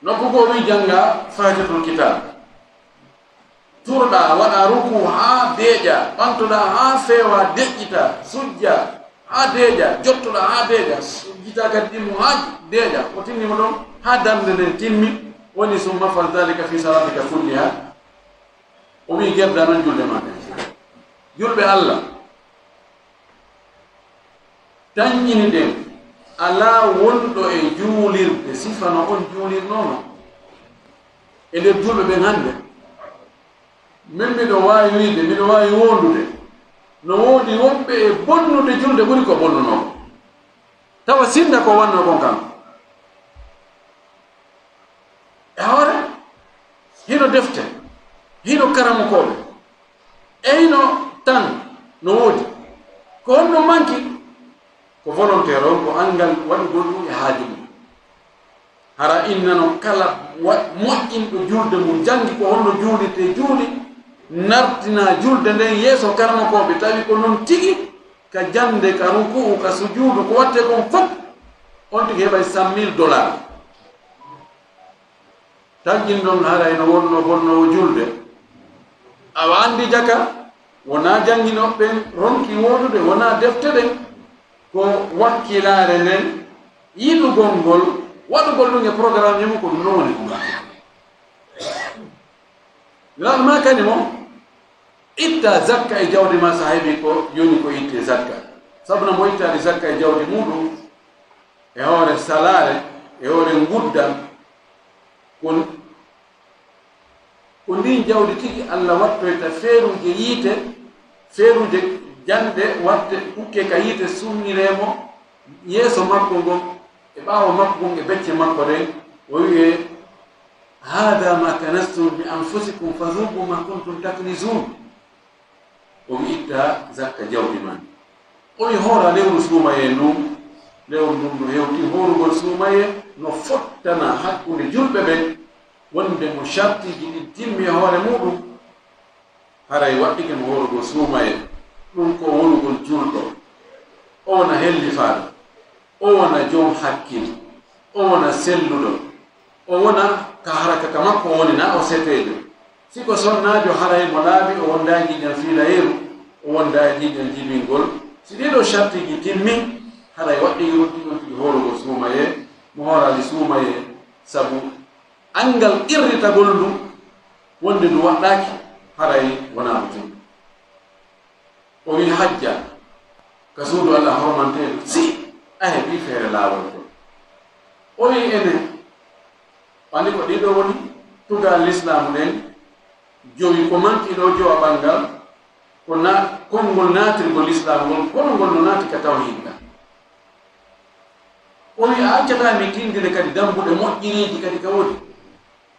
Nokku goo, wi'i, jannga Faatihatul Kitaab." Turɗa, waɗa ruku haa deeƴa, ɓantoɗa haa feewa, deƴƴita, sujja haa deeƴa, jottoɗa haa deeƴa, sujjita kadi ɗimmo haa deeƴa. O tinni mo ɗon haa darnde nden timmi, woni summa fa'al dhalika fi salatika kulliha. O wi'i, gerda non julde ma nden. Julɓe Allah, tanƴini ɗen, alaa wonɗo e juulirde sifa no on juulirnoono e nder julɓe ɓen hannde. Min miɗo waawi wiide, miɗo waawi wondude, no woodi wonɓe e bonnude julde ɓuri ko bonnunoo ko. Tawa sinda ko wannoo kon kan. E hoore, hino defte, hino karamokooɓe, e hino tan no woodi. Ko honno manki? Ko volontaire on, ko anngal waɗugol ɗum e haaju mum. Hara innano kala wa-, moƴƴinɗo julde mum, janngi ko honno juulirtee, juuli, nartina julde nden yeeso karamokooɓe, tawi ko non tigi, ka jannde, ka ruku'u, ka sujuudu, ko wattee kon fof, on tigi heɓay cent mille dollars. Tanƴin ɗon haray no wonno bonnoowo julde. Awa anndi jaka, wonaa jannginooɓe ɓen ronki woodude, wonaa defte ɗen, ko wakkilaare nden, yiɗugol ngol, Waɗugol ɗum e programme mum ko ɗum non woni ko mbaɗa. Nulaaɗo maakani mo, itta zakka e jawdi ma, so a heɓi ko yoni ko itte zakka. Sabu no mo ittaali zakka e jawdi muɗum, e hoore salaare, e hoore nguddam, ko, ko ndin jawdi tigi Allah wattoyta feeruuje yiite, feeruuje janɗe watte, ukke ka yiite, sunniree mo yeeso makko ngon, e ɓaawo makko ngon, e becce makko ɗen, o wi'e, "Hada ma kanastum li anfusikum fadhuqu ma kuntum taknizun." O wi itta zakka jawdi man. O wi hoora lewru suumayee ndun. Lewru ndun no hewti hoorugol suumayee, no fottana hakkunde julɓe ɓen, wonde mo shartiiji ɗin timmi e hoore muɗum, haray waɗɗike mo hoorugol suumayee. Ɗum ko wonugol julɗo, o wona hellifaaɗo, o wona jom hakkil, o wona selluɗo, o wona ka haraka ka makko woni na o seteejo. Si ko sonnaajo, haray mo laaɓi, o wondaa e ƴiiƴan fiilayeeru, o wondaa e ƴiiƴan jibingol. Si ɗii ɗoo shartiiji timmi, haray waɗɗii ruttii on tigi hoorugol suumayee, mo hooraali suumayee, sabu anngal qirritagol ndu, wonde ndu waɗɗaaki, haray wonaa mo julɗo. O wi hajja ka suudu Allah hormanteedu, si a heɓi feere laawol ngol. O wi ene, anndi ko ɗiɗo woni tugal lislaamu ɗen, jowi ko manti ɗo jowa ɓanngal, ko na-, konngol naatirgol lislaamu ngol, kono ngol no naati ka tawhiid ka. O wi a accataa mi tindine kadi dambuɗe moƴƴireeji kadi ka woni.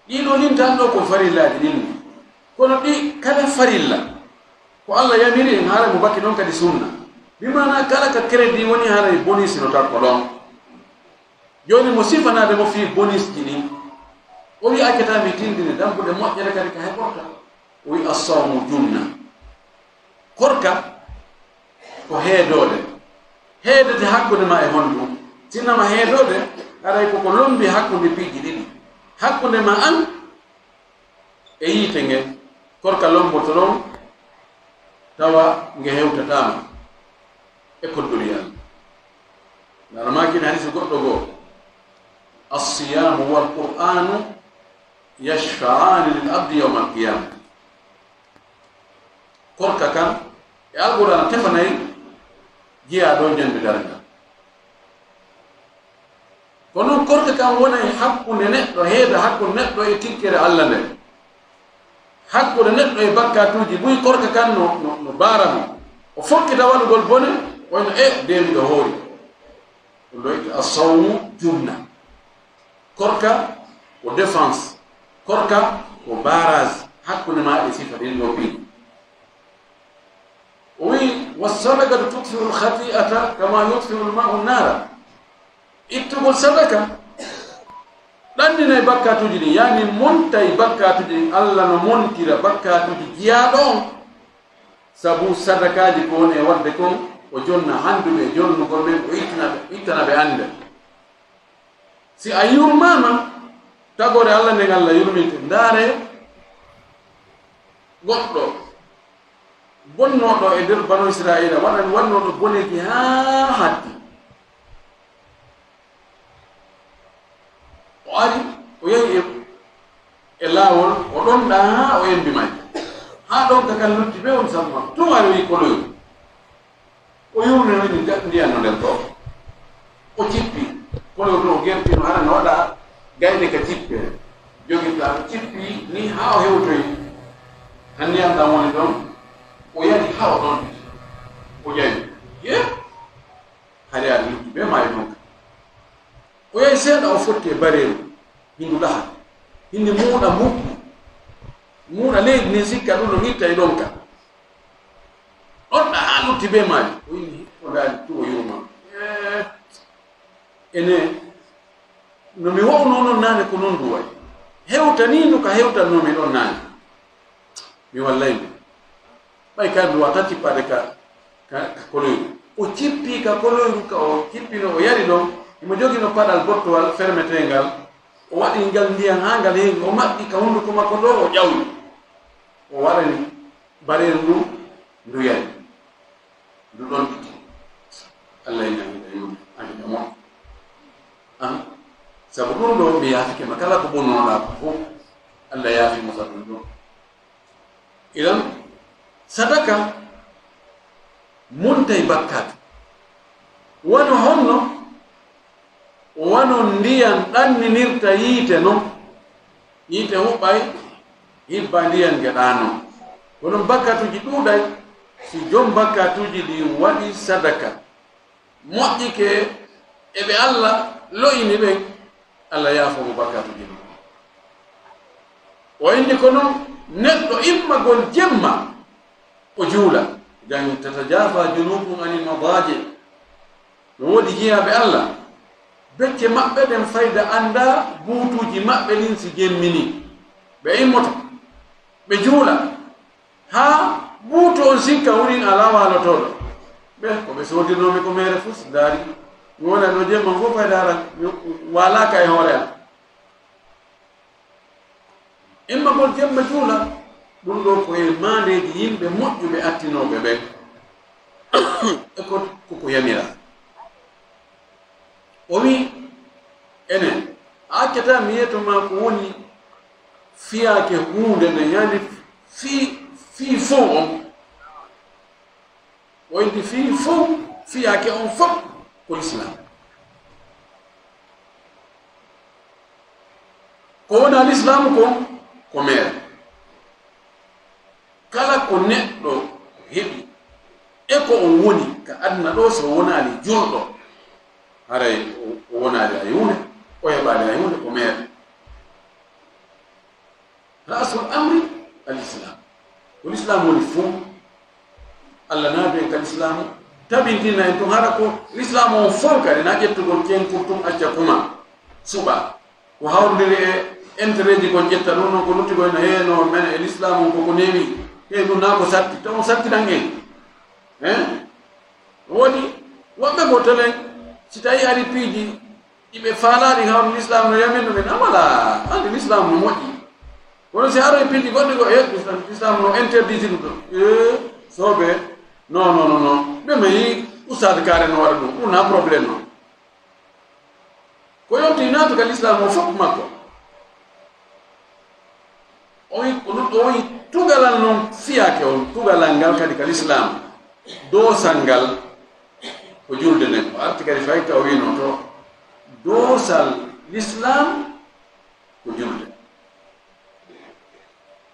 Ɗii ɗoo nin tan ɗoo ko farillaaji ɗin ni. Kono ɗi kala farilla, ko Allah yamiri en, haray mo baki ɗon kadi sunna. Bi maana kala ka crédit woni, haray bonus no takko ɗon. Jooni mo sifanaade mo fii bonus ji ɗin, o wi accataa mi tindine dambuɗe moƴƴere kadi ka heɓorta. O wi as-sawmu junna. Korka ko heedoode. Heedete hakkunde ma e honɗum? Sinno ma heedoode, haray ko ko lombi hakkunde piiji ɗiɗi. Hakkunde ma an e yiite ngen, korka lomboto ɗon, tawa nge hewtataa ma e koddori Alla. Nana maakini hadiisi goɗɗo goo, "As-siyaamu wal Qur'aanu yashfa'aani lil abdi yawmal qiyaama." Korka kan e Alqur'aana tefanay jiyaaɗo ñande darngal. Ko non korka kan wonay hakkunde neɗɗo, heeda hakkunde neɗɗo e tikkere Alla nden. Hakkunde neɗɗo e bakkaatuuji buy, korka kan no, no, no baara mo. O fokkita waɗugol bone, o wi'a, "E, de miɗo hoori." Ɗum ɗo wi'ete as-sawmu junna. Korka ko défense, korka ko barrage hakkunde ma e sifa ɗin ɗo piiji. O wi'i, "Was-sadaqatu tutfi'ul khati'ata kama yutfi'ul ma'u nara." Ittugol sadaka ɗannginay bakkaatuuji ɗin, yaani montay bakkaatuuji ɗin. Alla no montira bakkaatuuji jiyaaɗo on, sabu sadakaaji ko woni e waɗde kon, o jonna hannduɓe e jonnugol ɓen, o ittina ɓe, ittana ɓe annde. Si a yurmaama, tagoore Alla nden Alla yurminte. Ndaare goɗɗo bonnooɗo e nder Banu Israa'iila, waɗan, waɗnooɗo boneeji haa hatti. O ari, o yehi e, e laawol, o ɗonɗaa haa o embi maaje. Haa ɗonka kan lutti bee on samma. Tun ari o yi koloyru. O yurni, o yiɗi nda-, ndiyan no nder ɗoo. O cippi. Kono o gertino, hara no waɗa gayɗe ka cippe. Jogirɗaa, o cippi ni haa o hewtoyi. Haa ndiyan ɗan woni ɗon. O yari haa o ɗon. O ƴawi. Ye? Hari aɗa lutti bee maayo ɗon. O yahi seeɗa, o fotti e bareeru. Hindu laha. Hindi muuɗa mbubbu. Muuɗa leydi ni, sikka ɗum no ŋitta e ɗon ka. Ɗonɗaa haa lutti bee maayo. O inni, o ndaari tun, o yurma. Eh, ene, no mi wa'unoo non naane, ko non ndu wa'i. Hewta ni ndu ka hewtatnoo mi ɗon naane. Mi wallay ndu. Ɓay kay ndu waawataa cippaade ka, ka, ka koloyru. O cippi ka koloyru, ka o cippino, o yari ɗon. Himo jogino paɗal bottowal fermeteengal. O waɗi ngal ndiyan haa ngal heewi, o maɓɓi ka hunduko makko ɗoo, o ƴawni. O waɗani bareeru ndun, ndu yari. Ndu ɗonɗiti. Allah ina wiɗa yumma, a hiɗa moƴƴi. An, Sabu ɗum ɗo mi yaafike ma kala ko bonnoɗaa ko fof, Allah yaafi mo sabu ɗum ɗo. Idan, sadaka muntay bakkaatu. Wano honno? Wano ndiyan ɗanninirta yiite non. Yiite huɓɓay, hibba ndiyan nge ɗaano. Kono bakkatuuji ɗuuɗay, si jom bakkatuuji ɗi waɗi sadaka, moƴƴike e ɓe Allah lo'ini ɓen, Allah yaafo mo bakkatuuji ɗin. O inni ko non neɗɗo immagol jemma o juula. Jan tatajafa junubum anil madaji. No woodi jiyaaɓe Allah, becce maɓɓe ɗen fayda anndaa buutuuji maɓɓe ɗin si jemminii. Ɓe immoto, ɓe juula, haa buutu on sikka wurin alaa waalotooɗo. Ɓe, ko ɓe soodirnoomi ko meere fus, ndaari. Mi wona ɗo jemma fof fayda aran, mi waalaaka e hoore am. Immagol jemma juula, ɗum ɗo ko e maandeeji yimɓe moƴƴuɓe attinooɓe ɓen. E ko, ko ko yamira. O wi, enen, a accata mi yeeto ma ko woni fiyaake huunde nde, yani fii, fii fow on. O inni fii fow, fiyaake on fow ko lislaam. Ko wona lislaamu kon, ko meere. Kala ko neɗɗo heɓi, e ko on woni ka aduna ɗo, so wonaali julɗo, haray o, o wonaali hay huunde, o heɓaali hay huunde, ko meere. Ra'sul amri al islam. Ko lislaam woni fow. Allah naadu en ka lislaamu, tabintina en tun hara ko lislaamu on fow kadi, na ƴettugol kenkur tun acca kuma suɓa. Ko hawrondiri e intérêt ji kon ƴetta ɗum, non ko lutti koy no heeno men e lislaamu on koko neewi. Hey, ɗum na ko satti, to on sattiran en. Hein? Woni woɓɓe ko telen, si tawi ari piiji ɗi ɓe faalaali hawno lislaam no yamirno ɓe, na wala, anndi lislaam no moƴƴi. Kono si aroy piiji goɗɗi ko, e, lislaam, lislaam no interdit ɗum ɗo. E, soobe, non, non, non, non. Ɓe mayi ustaad kaare no waɗa ɗum, ɗum na problème non. Ko yonti naatu ka lislaam o fof makko. O wi, o wi tugalal non fiyaake on, tugalal ngal kadi ka lislaam. Doosal ngal ko julde nden. O arti kadi fay ka o wino to, doosal lislaam ko julde.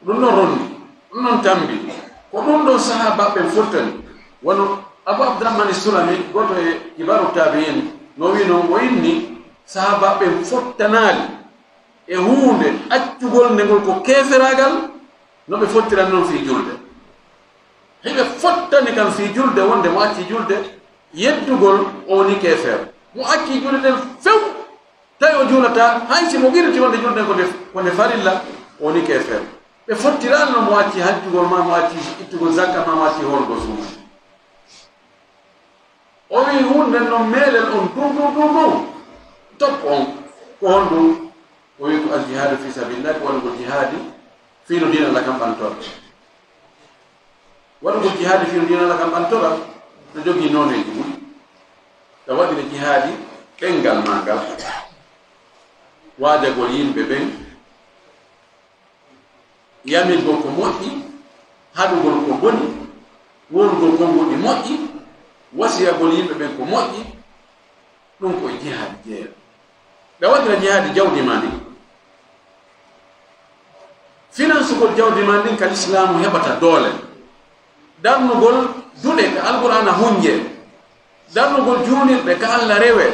Ɗum non rondi, ɗum non tambi. Ko ɗum ɗon sahaaba ɓen fottani. Wano Abu Abdurrahman Sulami, gooto e kibaru tabi'in, no wino, o inni sahaaba ɓen fottanaali e huunde accugol nde ngol ko keeferaagal, no ɓe fottiran non fii julde. Hiɓe fottani kan fii julde, wonde mo acci julde, yeddugol o woni keefeer. Mo acci julde nden few, tawi o juulataa, hay si mo qirti wonde julde nden ko nde, ko nde farilla, o woni keefeer. Ɓe fottiraali no mo acci hajjugol, ma mo acci ittugol zakka, ma mo acci horgol suudu. O wi huunde non meelel on dum, dum, dum, dum. Top on, ko honɗum? O wi ko al jihadu fi sabilillah, ko waɗugol jihaadi fii no diina Allah kan ɓantora. Waɗugol jihaadi fii no diina Allah kan ɓantora, no jogii nooneeji mum. Ka waɗira jihaadi ɗenngal maa ngal, waajagol yimɓe ɓen, yamirgol ko moƴƴi, haɗugol ko boni, wowlugol konguɗi moƴƴi, wasiyagol yimɓe ɓen ko moƴƴi, ɗum ko e jihaadi jeyaa. Ɓe waɗira jihaadi jawdi maa ndin. Finansugol jawdi maa ndin ka lislaamu heɓata doole. Darnugol duɗe ka Alqur'aana hunjee. Darnugol juulirɗe ka Alla rewee.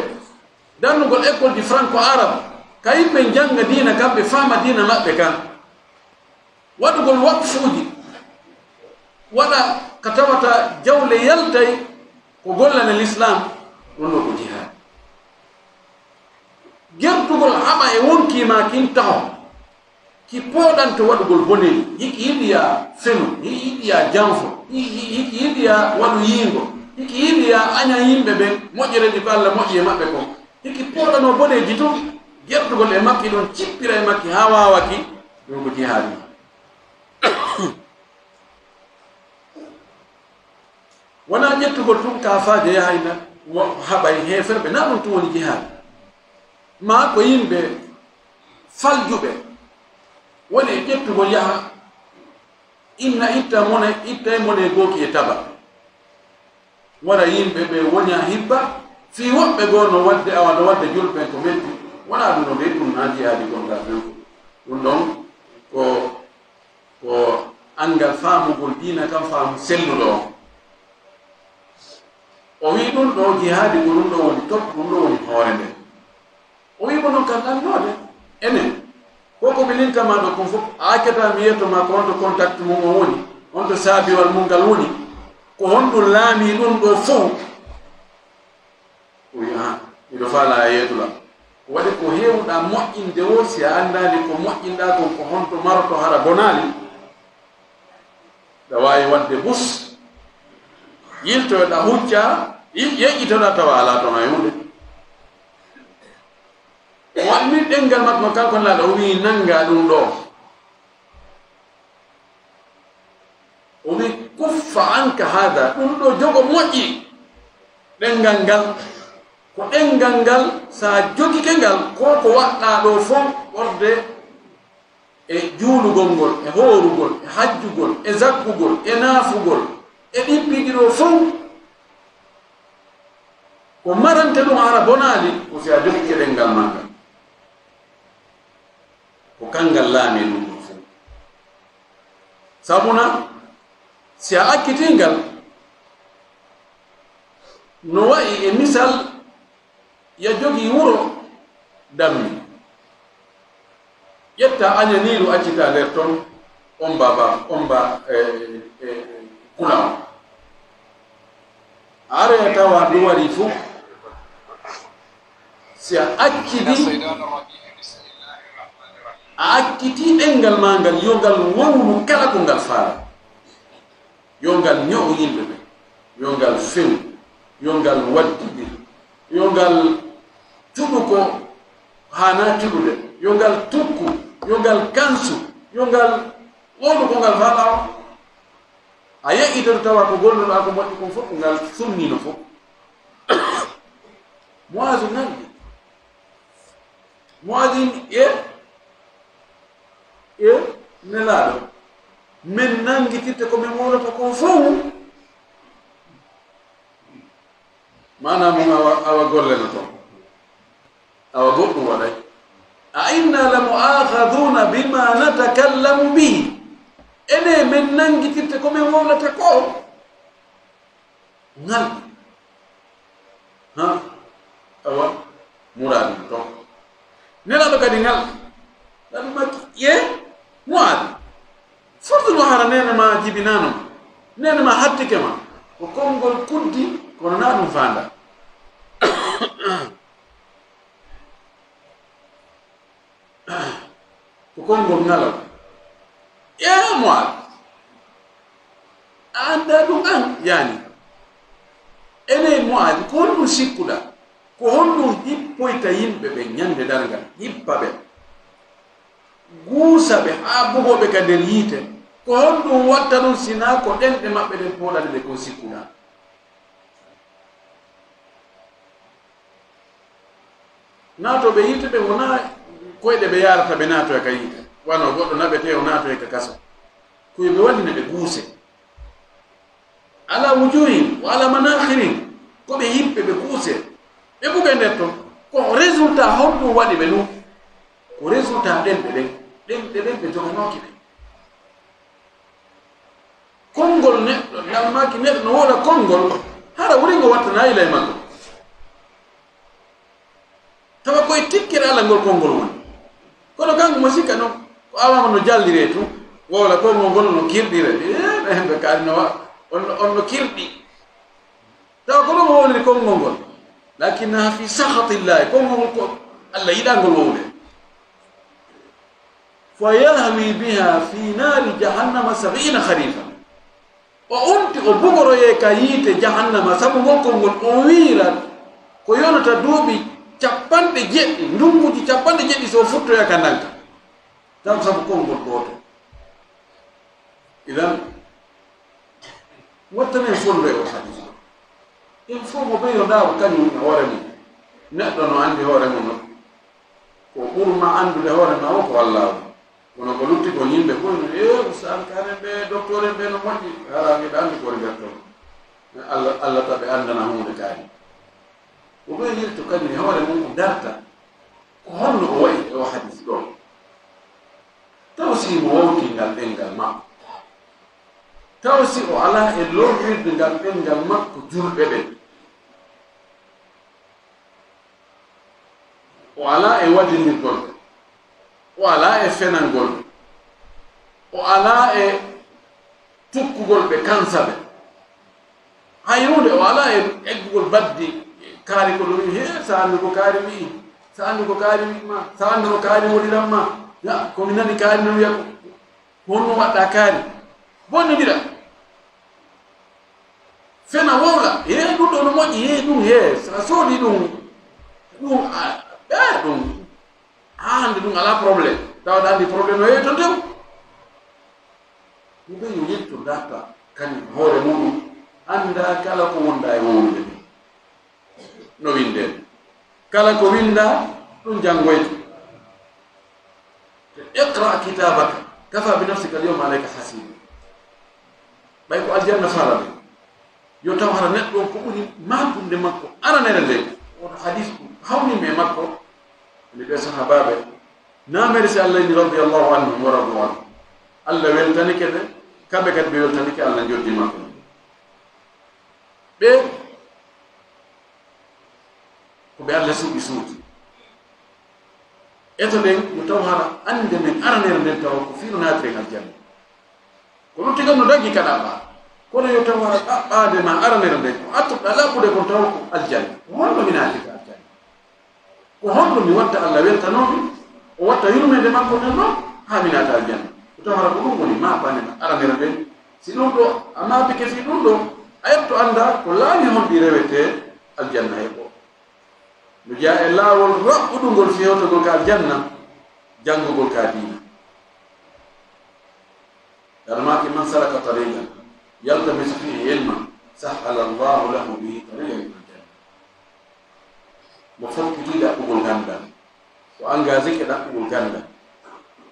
Darnugol école ji franco-arabe ka yimɓe jannga diina kan, ɓe faama diina maɓɓe kan. Waɗugol waqfuuji, waɗa ka tawata jawle yaltay ko gollana lislaam, ɗum ɗo ko jihaad. Gertugol haɓa e wonkii maa kin taho, ki pooɗanto waɗugol boneeji, hiki yiɗi yaa fenu, hiki yiɗi yaa janfo, hi-, hi-, hiki yiɗi yaa waɗu yiingo, hiki yiɗi yaa aña yimɓe ɓen moƴƴereeji ko Alla moƴƴi e maɓɓe kon. Hiki pooɗanoo boneeji tun, gertugol e makki ɗon, cippira e makki haa waawaki, ɗum ko jihaadi. Wonaa ƴettugol tun kaafaaje yahayna, wo-, haɓay heeferɓe, naa ɗum tun woni jihaadi. maa ko yimɓe faljuɓe woni e ƴettugol yaha, inna itta mone, itta e mone gooki e taba. Wara yimɓe ɓe woña hibba, fii woɓɓe goo no waɗde, awa no waɗde julɓe ko metti. Wonaa ɗum no ɓe ɗum na jihaadi gonɗa fen. Ɗum ɗon ko, ko anngal faamugol diina kan faamu selluɗo on. O wi'i ɗum ɗo jihaadi ko ɗum ɗo woni top, ɗum ɗo woni hoore nden. O wi'i mo non kan ɗannoode. Enen, ko ko mi linta ma ɗo kon fof, a accata mi yetto ma ko honto contact mum on woni, honto saabiwal mum ngal woni, ko honɗum laamii ɗum ɗo fof. O wi'i, "Ahan, miɗo faalaa a yeetula." Ko waɗi ko heewuɗaa moƴƴinde woo, si a anndaali ko moƴƴinɗaa kon ko honto maroto hara bonaali, ɗa waawi waɗde bus, yiltoyoɗaa huccaa, yi-, yeƴƴitoɗaa tawa alaa toon hay huunde. O waɗi min ɗenngal makko no kanko Nelaaɗo, o wi'i, "Nanngaa ɗum ɗoo." O wi'i, "Kuffa anka haada, ɗum ɗoo jogo moƴƴi." Ɗenngal ngal, ko ɗenngal ngal, so a jogike ngal, ko ko waɗɗaa ɗoo fof, ɓorde e juulugol ngol, e hoorugol, e hajjugol, e zakkugol, e naafugol, e ɗin piiji ɗoo fof, ko marante ɗum hara bonaali, ko si a jogike ɗenngal maa ngal. Ko kanngal laamii ɗum ɗoo fof. Sabuna, si a akkitii ngal, no wa'i e misal, ya jogii wuro dammi. Ƴetta añaniiru accita nder ton, omba ba, omba, e, e, e, kula on. A aroya tawa ndu wari fuu, si a accidi, a accitii ɗenngal maa ngal, yo ngal wowlu kala ko ngal faala. Yo ngal ño'o yimɓe ɓe, yo ngal few, yo ngal waddidir, yo ngal cuɗu ko haanaa cuɗude, yo ngal tukku, yo ngal kansu, yo ngal wowlu ko ngal faala on. A yeƴƴitoto tawa ko golluɗaa ko moƴƴi kon fof, ko ngal sunnino fof. Mu'aazu ngaldi. Mu'aazu wi'i, "E, e, Nelaaɗo, men nanngitirte ko men wowlata kon fof?" Maanaa mum awa, awa golle no toon. Awa goɗɗum waɗay. "A inna la mu'akhadhuna bima natakallamu bihi." Ene men nanngitirte ko men wowlata ko? Ngal. Ha? Awa, muraadi no toon. Nelaaɗo kadi ngal. Kadi makki, ye? Mu'aazu. Furtuno hara neene ma jibinaano ma. Neene ma hattike ma. Ko konngol kuddi, kono na ɗum faanda. Ko konngol ngalal. Ƴeewa Mu'aazu. A anndaa ɗum an, yaani. Ene Mu'aazu, ko honɗum sikkuɗaa? Ko honɗum hippoyta yimɓe ɓen ñande darngal? Hippa ɓe. Guusa ɓe haa bugoo ɓe ka nder yiite. Ko honɗum watta ɗum si naa ko ɗenɗe maɓɓe ɗen pooɗani ɓe kon sikkuɗaa? Naatooɓe yiite ɓe wonaa koyɗe ɓe yaarata ɓe naatoya ka yiite. Wano goɗɗo naɓetee o naatoya ka kaso. Ko yo ɓe wallina ɓe guuse. Ala wujuhin wa ala manakhirihim. Ko ɓe hippe ɓe guuse. Ɓe buga nder ton. Ko résultat honɗum waɗi ɓe ɗum? Ko résultat ɗenɗe ɗen. Ɗenɗe ɗen ɓe joganooki ɓe. Konngol neɗɗo, ngal maaki neɗɗo no wooda konngol, hara wuri ngo wattana ila e makko. Tawa koye tikkere Allah ngol konngol woni. Kono kanko mo sikka noon, ko awama no jalliree tun, wowla konngol ngol no kirɗire. Eh, ɓe hemɓe kaari no wa-, on, on no kirɗi. Tawa ko ɗum wowliri konngol ngol. Lakinnaha fi sakhatillahi, konngol ngol ko Allah yiɗangol wowle. Fa yahwi biha fi nari jahannama sab'ina kharifa. O unti, o bugoroyee ka yiite jahannama, sabu ngol konngol o wiira ko yonata duuɓi capanɗe jeɗɗi, ndunguji capanɗe jeɗɗi, so o futtoya ka ndanka. Tan sabu konngol gooto. Idan, wattanen fondo e o hadis. Il faut mo ɓeydo ndaaro kañum e hoore mum. Neɗɗo no anndi hoore mum no. Ko ɓurma anndude hoore ma o ko Allaahu. Kono ko lutti ko yimɓe fof, e ustaas en ɓe, docteur en ɓe no moƴƴi, hara mbiɗa anndi ko ɓe mbertoo. Allah, Allah taɓe anndana huunde kaari. Ko ɓe yirto kañum e hoore mum o darta. Ko honno o wayi e o hadis ɗo? Taw si mo wawti ngal ɗenngal makko. Taw si o alaa e lorrirde ngal ɗenngal makko julɓe ɓen. O alaa e waɗindirgol ɓe. O alaa e fenangol ɓe. O alaa e tukkugol ɓe, kansa ɓe. Hay huunde o alaa e eggugol baddi kaari ko ɗum. He, sa anndu ko kaari wi'i, sa anndu ko kaari wi'i ma, sa anndu ko kaari woniran ma. Ya, ko mi nani kaari no wi'a ko, ko honno waɗɗa kaari? Bonnidira. Fena wowla. He, ɗum ɗo no moƴƴi. He, ɗum, he, sa soodi ɗum, ɗum, a, ɓe ɗum. Haa hannde ɗum alaa problème. Tawa ɗa anndi problème no heewi toon tew. Ɗum ɓe yo yetto darta kañum hoore muɗum, annda kala ko wonda e wowlude ɗum. No winndee. Kala ko winnda, ɗum janngoyte. Iqra kitabaka, kafa bi nafsika al yawma alayka hasiba. Ɓay ko aljanna faalata, yo taw hara neɗɗo on ko ɓuri maakunde makko aranere nde. Oto hadis ko hawnimi e makko, ni ɓe sahabaaɓe, naamere si Allah ni radiyallahu anhum wa radu anhu. Allah weltanike ɓe, kamɓe kadi ɓe weltanike Allah njoddi makko. Ɓe ko ɓe Allah suuɗi suuɗi. Eto ɗen, yo taw hara annde men aranere nden tawa ko fii no naatiren aljanna. Ko lutti kam no daggi ka ɗaɓɓa. Kono yo taw hara ɗaɓɓaade ma aranere nden, ko attuɗa ɗaɓɓude kon tawa ko aljanna. Ko honno mi naatirta aljanna? Ko honno mi watta Allah weltanoomi, o watta yurmeende makko nden ɗon, haa mi naata aljanna? Ko taw hara ko ɗum woni maapande ma aranere nden. Si ɗum ɗo a maapike fii ɗum ɗo, a etto annda ko laawi honɗi rewetee aljanna heɓoo. No jeyaa e laawol raɓɓuɗungol fewtagol ka aljanna, janngugol ka diina. Ɗaɗamaaki, man salaka tariqan yaltamisu fihi ilman, sahhala Allahu lahu bihi tariqan ilal janna. Mo fokkiti ɗaɓɓugol ganndal, o engagé ke ɗaɓɓugol ganndal,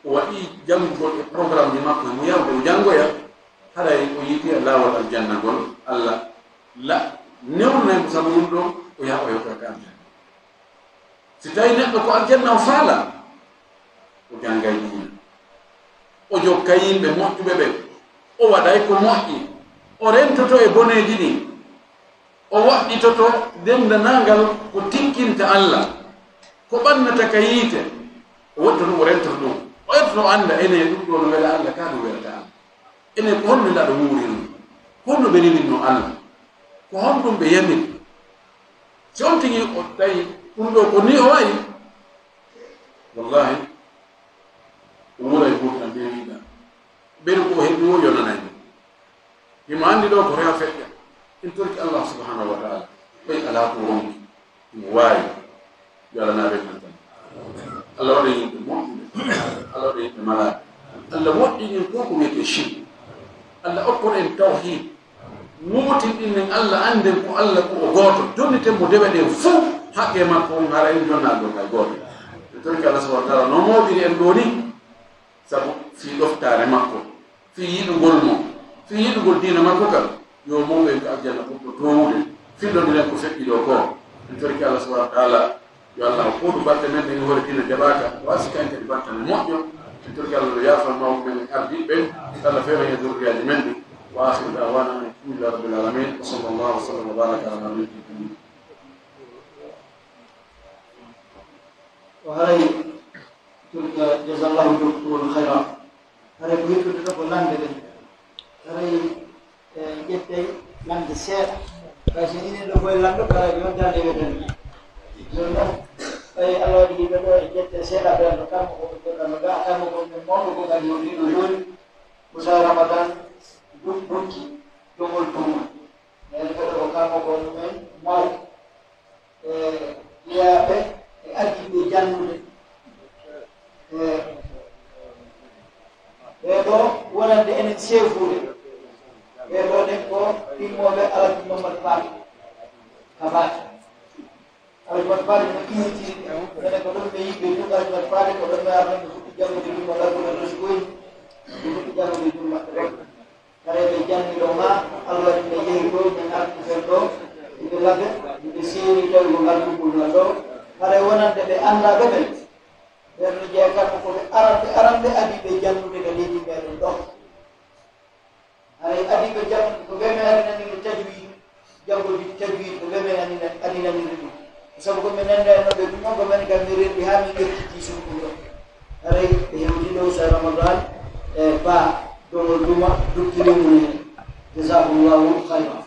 o waɗi janngugol e programme ji makko, mo yawde o janngoya, haray o yiiti e laawol aljanna ngol, Allah la newnay mo sabu ɗum ɗo, o yaha o yewtoya ka aljanna. Si tawi neɗɗo ko aljanna o faala, o janngay diina, o jokka yimɓe moƴƴuɓe ɓe, o waɗay ko moƴƴi, o rentoto e boneeji ɗin, o waɗɗitoto denndanangal ko tikkinta Allah, ko ɓannata ka yiite, o wonta ɗum, o rentoto ɗum, o ettoto o annda ene ɗum ɗo no wela Allah, ka ɗum welata Allah. Enen ko honno ndaa ɗo wuuri ɗum? Ko honno ɓe rewinno Allah? Ko honɗum ɓe yamiri? Si on tigi o tawi ɗum ɗo ko ni o wayi, wallahi, o wuuray gurdam nde wiɗa. Ɓeru ko o heɓi o yonanay mo. Himo anndi ɗo ko rewa feƴƴa. En torki Allah subhanahu wa ta'ala. Ɓay alaa ko ronki. Mo waawi, yo Allah naɓe tan. Allah waɗa yimɓe moƴƴuɓe. Allah waɗa yimɓe malaaɓe. Allah woɗɗin en ko ko wiyetee shirk. Allah okkor en tawhid. Mootin ɗin en Allah, annden ko Allah ko o gooto. Jonniten mo dewe ɗen fof haqqe makko on, hara en jonnaali ɗon hay gooto. En torki Allah subhanahu wa ta'ala no mooɓiri en ɗo ni. Sabu fii ɗoftaare makko, fii yiɗugol mo, fii yiɗugol diina makko kan, yo mawɓe en ka aljanna ɓurɗo toowude, fillondiren ko feƴƴi ɗo ko. En torki Allah subhanahu wa ta'ala, yo Allah hokku batte men ɗen hoore diina jaɓaaka, o arsi kan kadi battane moƴƴo. En torki Allah yo yaafan mawɓe men en ardiiɓe ɓen, Allah feewa e zurriyaaji men ɗin. Wa akhiru da'wana anil hamdulillahi rabbil alamin. Wa sallallahu wa sallam wa baraka ala nabiyyina Muhammad. O haray Turka, jazallahu doktor khayra. Haray ko yettude ɗo ko lande ɗen. Haray, e, ƴettey lande seeɗa. Kay so yini ɗo koye lando, kala yontaade weten. Ɗum noon, ɓay Allah waɗi yimɓe ɗo e ƴette seeɗa ɓen ɗo, kammo ko ɓe ɗo ga, kammo ko ɓe mawɗo ko kadi woni ɗo jooni. Musa Ramadan, ɗum ɓurti, jogol tuuma. Ɓen ɗo ko kammo ko ɗumen mawɗo. E, jeyaaɓe e ardiiɓe janngude. E, ɓee ɗoo wonande enen seefuude. Ɓee ɗoo ɗen ko immooɓe Alhaji Mamadou Faty Ka Baake. Alhaji Mamadou Faty no immiti, enen Ko ɗon ɓe yiɓe duɗal ngal faade, ko ɗon ɓe arno ɓe fuɗɗi janngude ɗum, walla ko ɓe resi koy, ɓe fuɗɗi janngude ɗum maɓɓe ɗon. Hare ɓe janngi ɗo maa, Allah ɓe yehi ɗo, ɓe arti fen ɗo, ɓe labe, ɓe seeri tawi ko ngal ɗum ngal ɗo. Hare wonande ɓe anndaa ɓe ɓen. Ɓen no jeeya kamɓe ko ɓe aranɓe, aranɓe adi ɓe janngude ka leydi meɗen ɗo. Haray adi ko jam-, ko ɓe men adinaniri tajwid, janngo tajwid, ko ɓe men adina-, adinaniri ɗum. Sabu ko min nannda e maɓɓe ɗum, on ko men kam min rewɓe haa min ƴettiti suudu ɗo. Haray ɓe hewti ɗo sa Ramadan, e ba dongol duma, dukkiri mum en. Jazakumullahu khairan.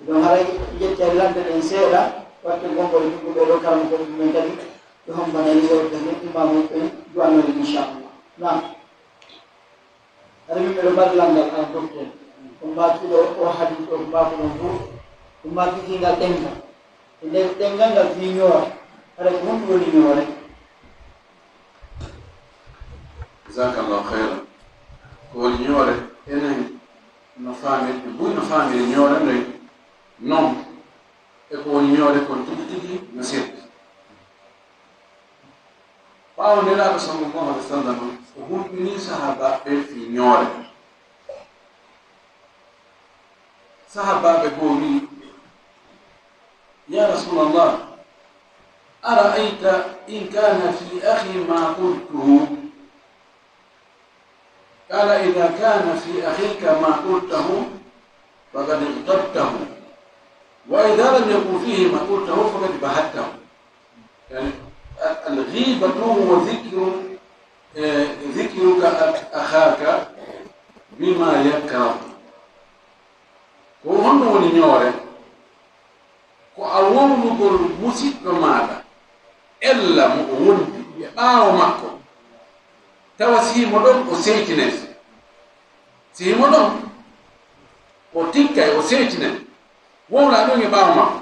Ɗum haray ƴetti e lande ɗen seeɗa, watte gongol ɗum ko ɓe ɗo karamo ko ɗum men kadi, ɓe hombana ni wonde men imamu ɓen du'anori inchallah. Naam. Hade min mbeɗo mbaɗi lanndal an docteur. Ko mbakiɗo o hadis o ko mbakuɗon fof, ko mbakitingal ɗemngal. E nder ɗemngal ngal fii ñoore, hade ko honɗum woni ñoore? Jazakallahu khairan. Ko woni ñoore? Enen no faamirɗe buy no faamiri ñoore noy non. E ko woni ñoore kon tigi tigi no sirti. Ɓaawo Nelaaɗo sallallahu alaihi wasallam o hulɓinii sahaabaaɓe fii ñoore. Sahaabaaɓe goo wi'i, "Ya Rasulallah, ara'ayta in kana fi akhi ma qultuhu?" قال: إذا كان في أخيك ما قلته فقد اغتبته، وإذا لم يكن فيه ما قلته فقد بهته. يعني الغيبة هو ذكر، آه، ذكرك أخاك بما يكره. Ko honɗum woni ñoore? Ko a wowlugol musiɗɗo maaɗa, ella mo o wondi e ɓaawo makko, tawa si himo ɗon o seytinay. Si himo ɗon o tikkay o seytinay, wowla ɗum e ɓaawo makko.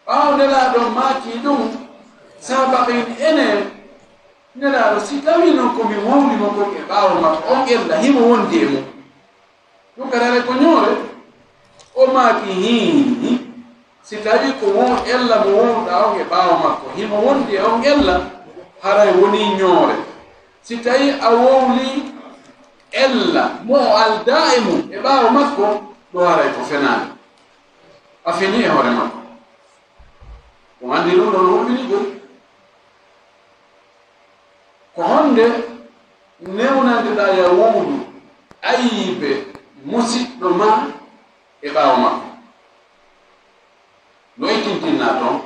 Ɓaawo Nelaaɗo maaki ɗum, sahaabaaɓe en ene, Nelaaɗo, si tawii non ko mi wowli mo kon e ɓaawo makko, on ella himo wondi e mum. Ɗum kadi haray ko ñoore. O maaki, hiini, si tawii ko won ella mo wowluɗaa on e ɓaawo makko, himo wondi e on ella, haray wonii ñoore. Si tawii a wowlii ella mo o aldaa e mum e ɓaawo makko, ɗo haray ko fenaande. A fenii e hoore makko. On anndi ɗum ɗon hulɓinii ɗum. Ko honde newnandeɗaa ya wowlu ayiibe musiɗɗo maa e ɓaawo makko? No ittintinnaa toon,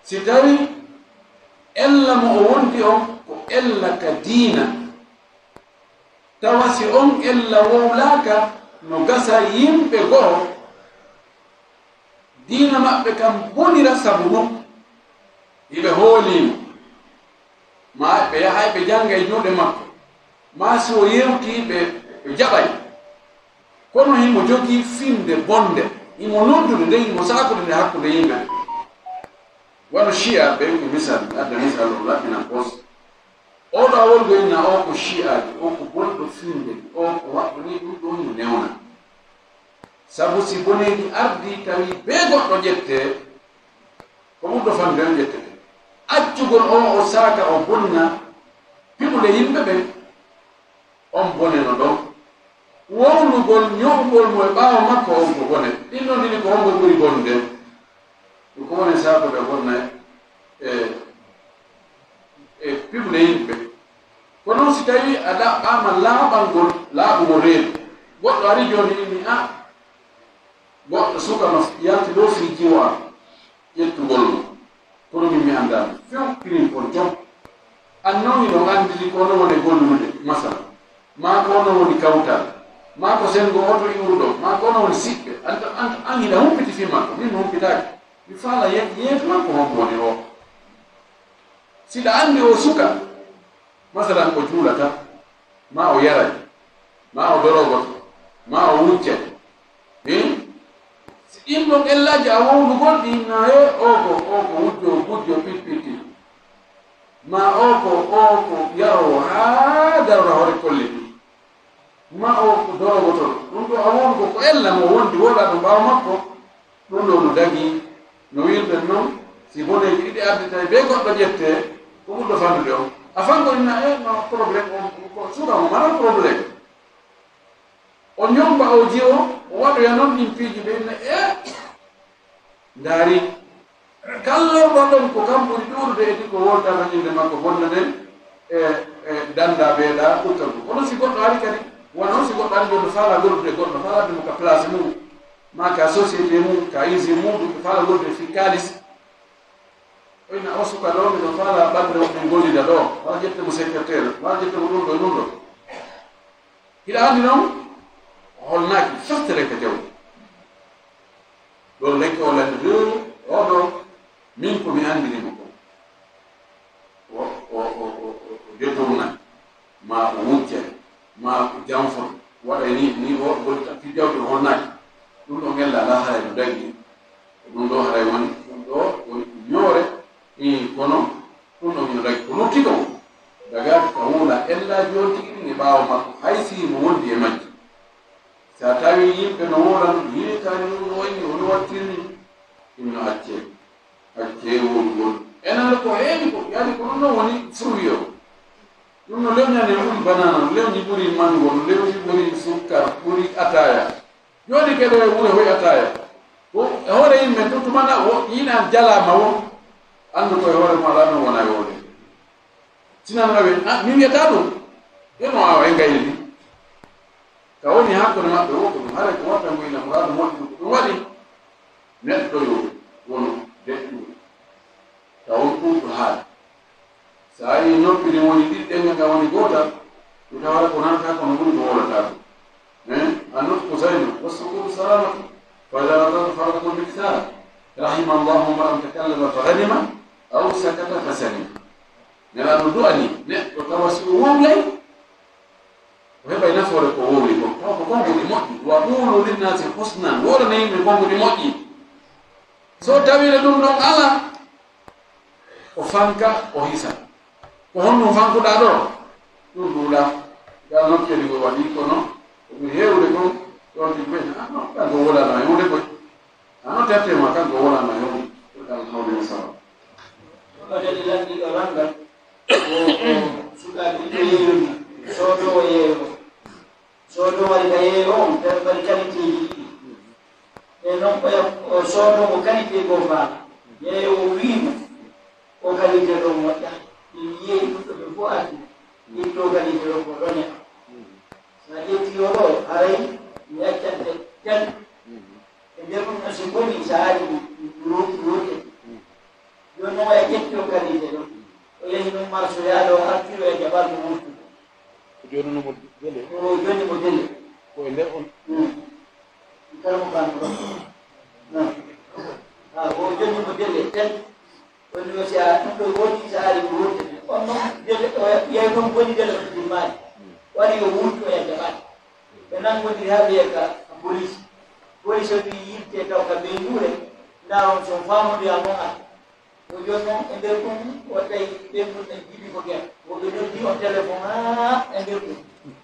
si tawii ella mo o wondi on ko ella ka diina, tawa si on ella wowlaaka, no gasa yimɓe goo diina maɓɓe kan bonira sabu ɗum. Hiɓe hooliimo, maa ɓe yahay ɓe jannga e juuɗe makko, maa si o yewtii ɓe, ɓe jaɓay. Kono himo jogii finnde bonde, himo noddude nde, himo saakude nde hakkunde yimɓe ɓe. Wano Shi'a ɓe, ko misal, mi adda misal on laɓɓinan pos. Oɗo a wongo inna o ko Shi'aajo, o ko bonɗo finnde, o ko waɗɗo ni, ɗum ɗon no newna. Sabu si boneeji ardii tawi bee goɗɗo ƴettee, ko ɓurɗo famde on ƴettete. Accugol o, o saaka, o bonna piɓude yimɓe ɓen, on bone no ɗon. Wowlugol, ño'ugol mo e ɓaawo makko, on ko bone. Ɗin ɗon ɗiɗi ko hongo ɓuri bonde? Ɗum ko woni saabude bonna e, e piɓude yimɓe. Kono si tawii a ɗaɓɓaama laaɓangol, laaɓugol reedu, goɗɗo ari jooni inni, a, goɗɗo suka no yalti ɗo fii jiwo am, ƴettugol mo. Kono min mi anndaano few kirim kon jom. An non hiɗon anndiri ko onon woni gollude, masala. Maa ko onon woni kawtal. Maa ko senngo oto iwruɗo. Maa ko onon woni siɓɓe. An, an, an hiɗa humpiti fii makko. Min mi humpitaaki. Mi faala ye-, yeetu makko honko woni o. Siɗa anndi o suka, masalan, o juulata, maa o yaray, maa o dorogoto, maa o wuccay. Hin? Si ɗin ɗon ellaaji a wowlugol ɗi, na he o ko, o ko wujjo, gujjo, pippiti. Maa o ko, o ko yaroowo haa darora hoore kolli ɗi. Maa o ko dorogoto. Ɗum ɗo a wowlugo ko ella mo wondi wowlaa ɗum ɓaawo makko. Ɗum ɗo no dagii No wiirɗen noon, si boneeji ɗiɗi ardi tawi bee goɗɗo ƴettee, ko ɓurɗo fannude on. A fanko inna, e, no problème on, ko suka mo mara problème. O ñomba o jiwo, o waɗoya noon ɗin piiji ɓe inna, e, ndaari, kallorɗo ɗon ko kam ɓuri ɗuuɗude e ɗi ko woltata innde makko bonna nden, e, e dannda beeɗa ɓurtal ɗum. Kono si goɗɗo ari kadi, wano si goɗɗo ari goɗɗo faala gollude goɗɗo, faala ɗum ka place mum, ma ka société mum, ka usine mum, ɗum faala gollude fii kaalis. O inna o suka ɗo, miɗo faala ɓannde on min gollida ɗo, wala ƴette mo secrétaire, wala ƴette mo ɗum ɗo, ɗum ɗo. Hiɗa anndi noon, o holnaaki sostere ka jawdi. Ɗon lekki o lanndi, he, oɗo, min ko mi anndini mo ko. O, o, o, o, o, o détourna, ma o wujja, ma o janfon, waɗa ni, ni o, o, fi jawdi o holnaaki. Ɗum ɗo ngella alaa haray no daggi. Ko ɗum ɗo haray woni, ɗum ɗo woni ko ñoore, ii, kono ɗum ɗo hino dagi ko lutti ɗo. Dagaaki ka wuula ella jooni tigi ɗin e ɓaawo makko, hay si himo wondi e majji. Si a tawi yimɓe no wuulano, yii kaari ɗum no wayi, o no wattiri ni, ɗum no accee. Accee wuulugol. Enano ko heewi ko, yaani ko ɗum ɗon woni fruit o. Ɗum no lewñani ɓuri banana, lewñi ɓuri mango, lewñi ɓuri sukkar, ɓuri ataya. Jooni keɗo e wuro hoy ataya. Ko e hoore yimɓe tun tumana wo, yiɗan jalaama wo, anndu ko e hoore mo alaa ɗon wona e wonde. Sinan awe, a, mi wiyata ɗum. Ɗum o awa e ngayli. Ka woni hakkunde maɓɓe wo ko ɗum. Haray ko watta ngu ina muraadu moƴƴi ɗum ko ɗum waɗi. Neɗɗo yo wonu deƴƴuɗo. Taw on ɗum ɗo haali. So a yii noppi ɗin woni ɗiɗi, ɗen ngal woni gootal, ɗum tawata ko nanata kono ɓuri ko wowlata ɗum. Eh? Annutqu zaynun, wassukunu salamatu, fa idha nadharta faraqu mikthara. Rahima Allahu mra'an takallama fa ghanima, aw sakata fa salima. Nelaaɗo du'ani neɗɗo tawa si o wowlay, o heɓay nafoore ko wowli kon. Tawa ko konguɗi moƴƴi. Wa qulu linnasi husnan. Woolana yimɓe konguɗi moƴƴi. So tawii ɗum ɗon alaa, o fanka, o hisa. Ko honɗum fankuɗaa ɗo? Ɗum ɗuuɗaa. Ngal nokkeeli ngo waɗi kono ko ɓuri heewde kon ɗon tigi ɓe, ah, non, kanko wolana yewde koy. Ah, non, terte ma, kanko wolana yewde. Ko ɗan hawde e sawa. Ko kadi lanɗiiɗo rannga, ko, ko sukaaɓe ɓiɓɓe yeeyoni, soodoowo yeeyo. Soodoowo ari ka yeeyo on, tawi mbaɗi qualité ji ɗiɗi. E non ko ya-, o soodoowo qualité goo faala. Yeeyo o wi'i mo, o qualité ɗo moƴƴa. Ɗum yeeyi ɗum ɗo ɓe fof arti. Itto qualité ɗo ko ɗone. So a ƴetti o ɗo, haray mi accante tel. E nder ɗum ɗo so boni, so ari ɗum, ɗum, ɗum, ɗum, ɗum, Jooni noon, o ƴetti o qualité ɗo. O yahi noon marché, yaade o artiro e jaɓal mo wurtude. Ko jooni no mo dele? Ko jooni mo dele. Ko e nder on? Mm. Kala mo kan ɗo. Non. Ah, o jooni mo dele, tel. O ni o si a, ɗum ɗo woni, so ari mo wurtude. On noon, dele, o yahi noon boni dele o timmaani. O ari o wurtu e jaɓal. Ɓe nanngondiri haa ɓe yetta ka police. Police o wi'i, "Yiltee taw ka Beynuure, ndaaron si on faamondiraa mo arta." O jooni noon e nder ɗum, o tawi ɓen ɗum en jibi ko gere. Woɓɓe noddi on téléphone haa e nder ɗum.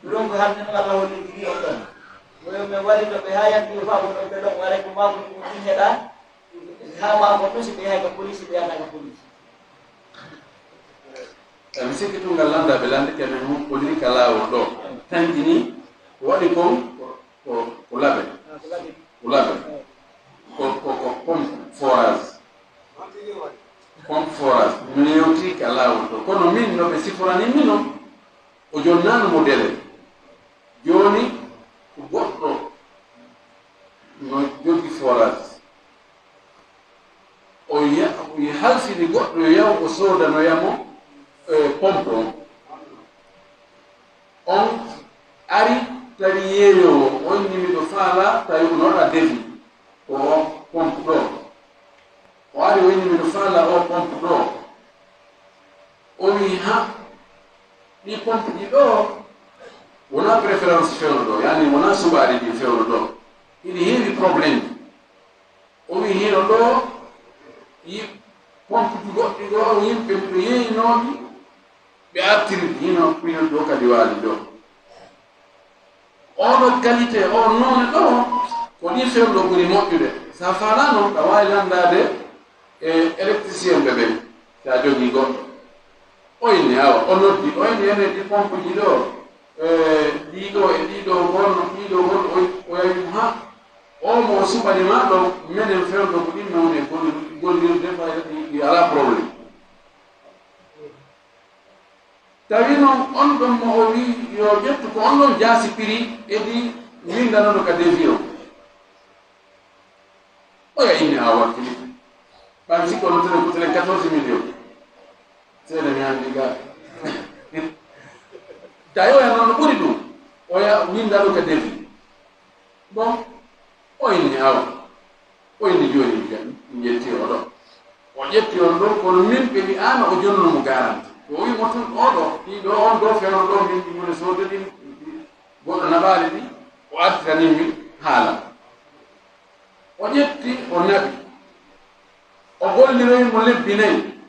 Ɗum ko hannde noon Allah hollindiri on ɗon. Ko yo men wari ɗo ɓe haa yanti o faabo ɗon ɓe ɗon waray ko maakude ɗum ɗum heɗa. Haa maa ko ɗum si ɓe yahay ka police, ɓe yahata ka police. E mi sikki tun ngal lannda ɓe lanndike men hon ko liri ka laawol ɗo. Tanki ni ko waɗi kon ko, ko, ko labe. Ko labe. Ko, ko, ko pompe forage. Pompe forage. Mi yewti ka laawol ɗo. Kono min no ɓe siforani min non, o jonnaano mo dele. Jooni ko goɗɗo no jogi forage. O ya-, o halfini goɗɗo yo yaw o soodanoya mo, e, pompe on. On ari tawi yeeyoowo, o inni miɗo faala tawi no waɗa devis ko o pompe ɗo. O ari o inni miɗo faala o pompe ɗo. O wi ha ɗi pompe ɗi ɗo wona préférence fewndo ɗo, yani wona suɓaari ɗi fewndo ɗo. Hiɗi heewi problème. O wi hino ɗo yi pompe goɗɗi ɗo yimɓe ɓe yeeyinooɓe ɓe artiri hino, hino ɗo kadi waali ɗo. Oɗo qualité, o noone ɗo, ko ɗi fewndo ɓuri moƴƴude. Sa faalaano, ɗa waawi lanndaade E électricien ɓe ɓen, si a jogii goɗɗo, o inni, awa, o noddi, o inni, enen ɗi pompe ji ɗo, e ɗiɗo, e ɗiɗo, gonno, ɗiɗo, gonno, o, o yawi mo, ha, o mo o suɓani ma ɗo, menen fewndo ko ɗin mawni e golli-, gollirde, fayda ɗi, ɗi alaa problème. Tawi noon on ɗon mo o wi yo ƴettu ko on ɗon jaasi prix e ɗi winndanoɗo ka devis o. Oya inni a wakkili. Ɓan sikko no telen ko telen quatorze millions. Seeɗa mi anndi ga. Tawi oya noon no ɓuri ɗum. Oya winndano ka devis. Bon, o inni awa. O inni jooni mi jan-, mi ƴetti o ɗo. O ƴetti on ɗon, kono min ɓe wi'aano o jonno mo garanti. Ko o wi mo tun o ɗo, ɗi ɗo on ɗo fewno ɗo min ɗi mone soododi, goɗɗo naɓaali ɗi, o artirani mi haala. O ƴetti, o naɓi. O golliroyi mo lebbi nayi.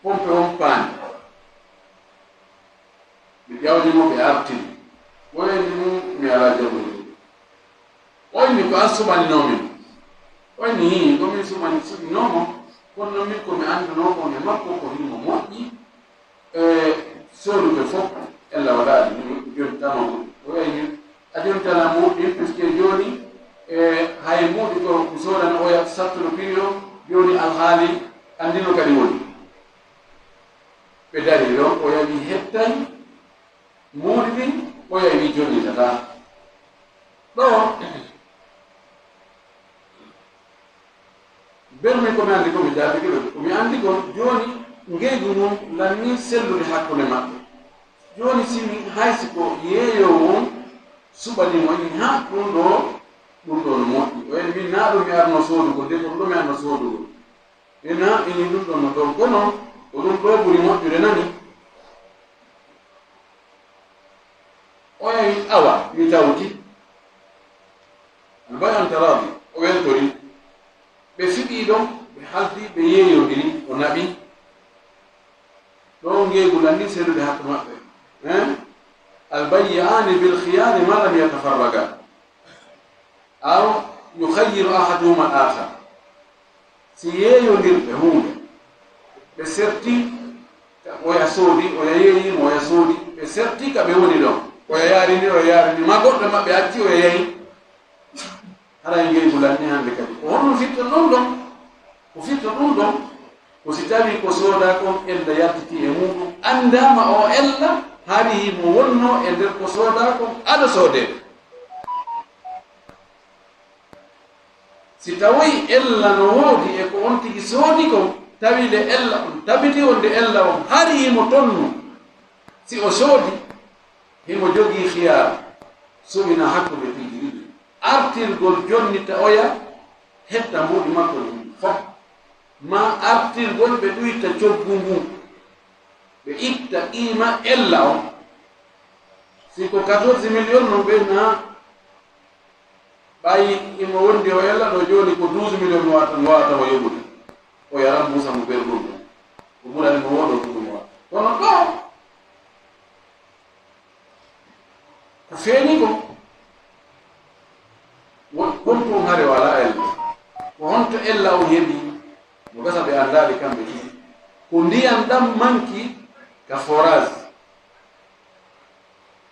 Pompe on paani. Ɓe ƴawni mo, ɓe artiri. O inni mo, mi alaa jaɓude. O inni ko an suɓaninoo min. O inni, hii, ko min suɓani, suɓinoo mo. Kono noon min ko mi anndanoo kon e makko ko himo moƴƴi. E sooduɓe fof, ella waɗaali, min jooni tama mo. O inni, a jooni tana mo, ɗin, puisque jooni, e hay muuɗi ko mi soodana oya sattuno prix o, jooni alhaali anndino kadi woni. Ɓe dari ɗon, o yawi hettay muuɗi ɗin, o yawi jonnitataa. Ɗo, bermi ko mi anndi ko mi jaabike ɗum. Ko mi anndi kon, jooni ngeygu ngun lannii sellude hakkunde maɓɓe. Jooni si mi, hay si ko yeeyoowo on suɓanii mo, inni, haa, ɗum ɗo, ɗum ɗo no moƴƴi. O wi'i, min naa ɗum mi arno soodugol, de ko ɗum ɗo mi arno soodugol. Ina ini ɗum ɗon no ɗon, kono ko ɗum ɗo ɓuri moƴƴude nani. O yawi awa, mi tawti. Albay an tarabi, o weltori. Ɓe fiɓii ɗon, ɓe haldi, ɓe yeeyondiri, o naɓi. Ɗo ngeegu lanni seedude hakkunde maɓɓe. Hein? Albayyaani bil khiyaari ma lam yatafarraga. Aw yukhayyiru ahaduhuma al-akhar. Si yeeyondirɓe huunde, ɓe serti, oya soodi, oya yeeyiima, oya soodi, ɓe serti ka ɓe woni ɗon. Oya yaarini, oya yaarini, ma goɗɗo maɓɓe acci, oya yahi. Haray ngeygu lanni hannde kadi. Ko honno firta ɗum ɗon? Ko firta ɗum ɗon, ko si tawii ko soodaa kon ella yaltitii e muuɗum, anndaama o ella, hari himo wonnoo e nder ko soodaa kon, ado soodeede. Si tawoyi ella no woodi e ko on tigi soodi kon, tawi le ella on tabiti wonde ella on hari himo tonnu, si o soodi, himo jogii khiyaar, suɓina hakkunde piiji ɗiɗi. Artirgol jonnita oya, hetta mbuuɗi makko ɗin fof. Maa artirgol ɓe ɗuyta coggu ngun, ɓe itta qiima ella on. Si ko quatorze millions non ɓe na Ɓay imo wondi o ella ɗo jooni ko douze millions mi wata, mi wata mo yoɓude. O yaran Muusa mo bergol ɗum. Ko ɓurani mo woɗo ko ɗum wata. Kono ɗo, ko feeñi ko, won, won ko hare wala ella. Ko honto ella on heɓi? No gasa ɓe anndaali kamɓe ɗiɗi. Ko ndiyan ɗan manki ka forage.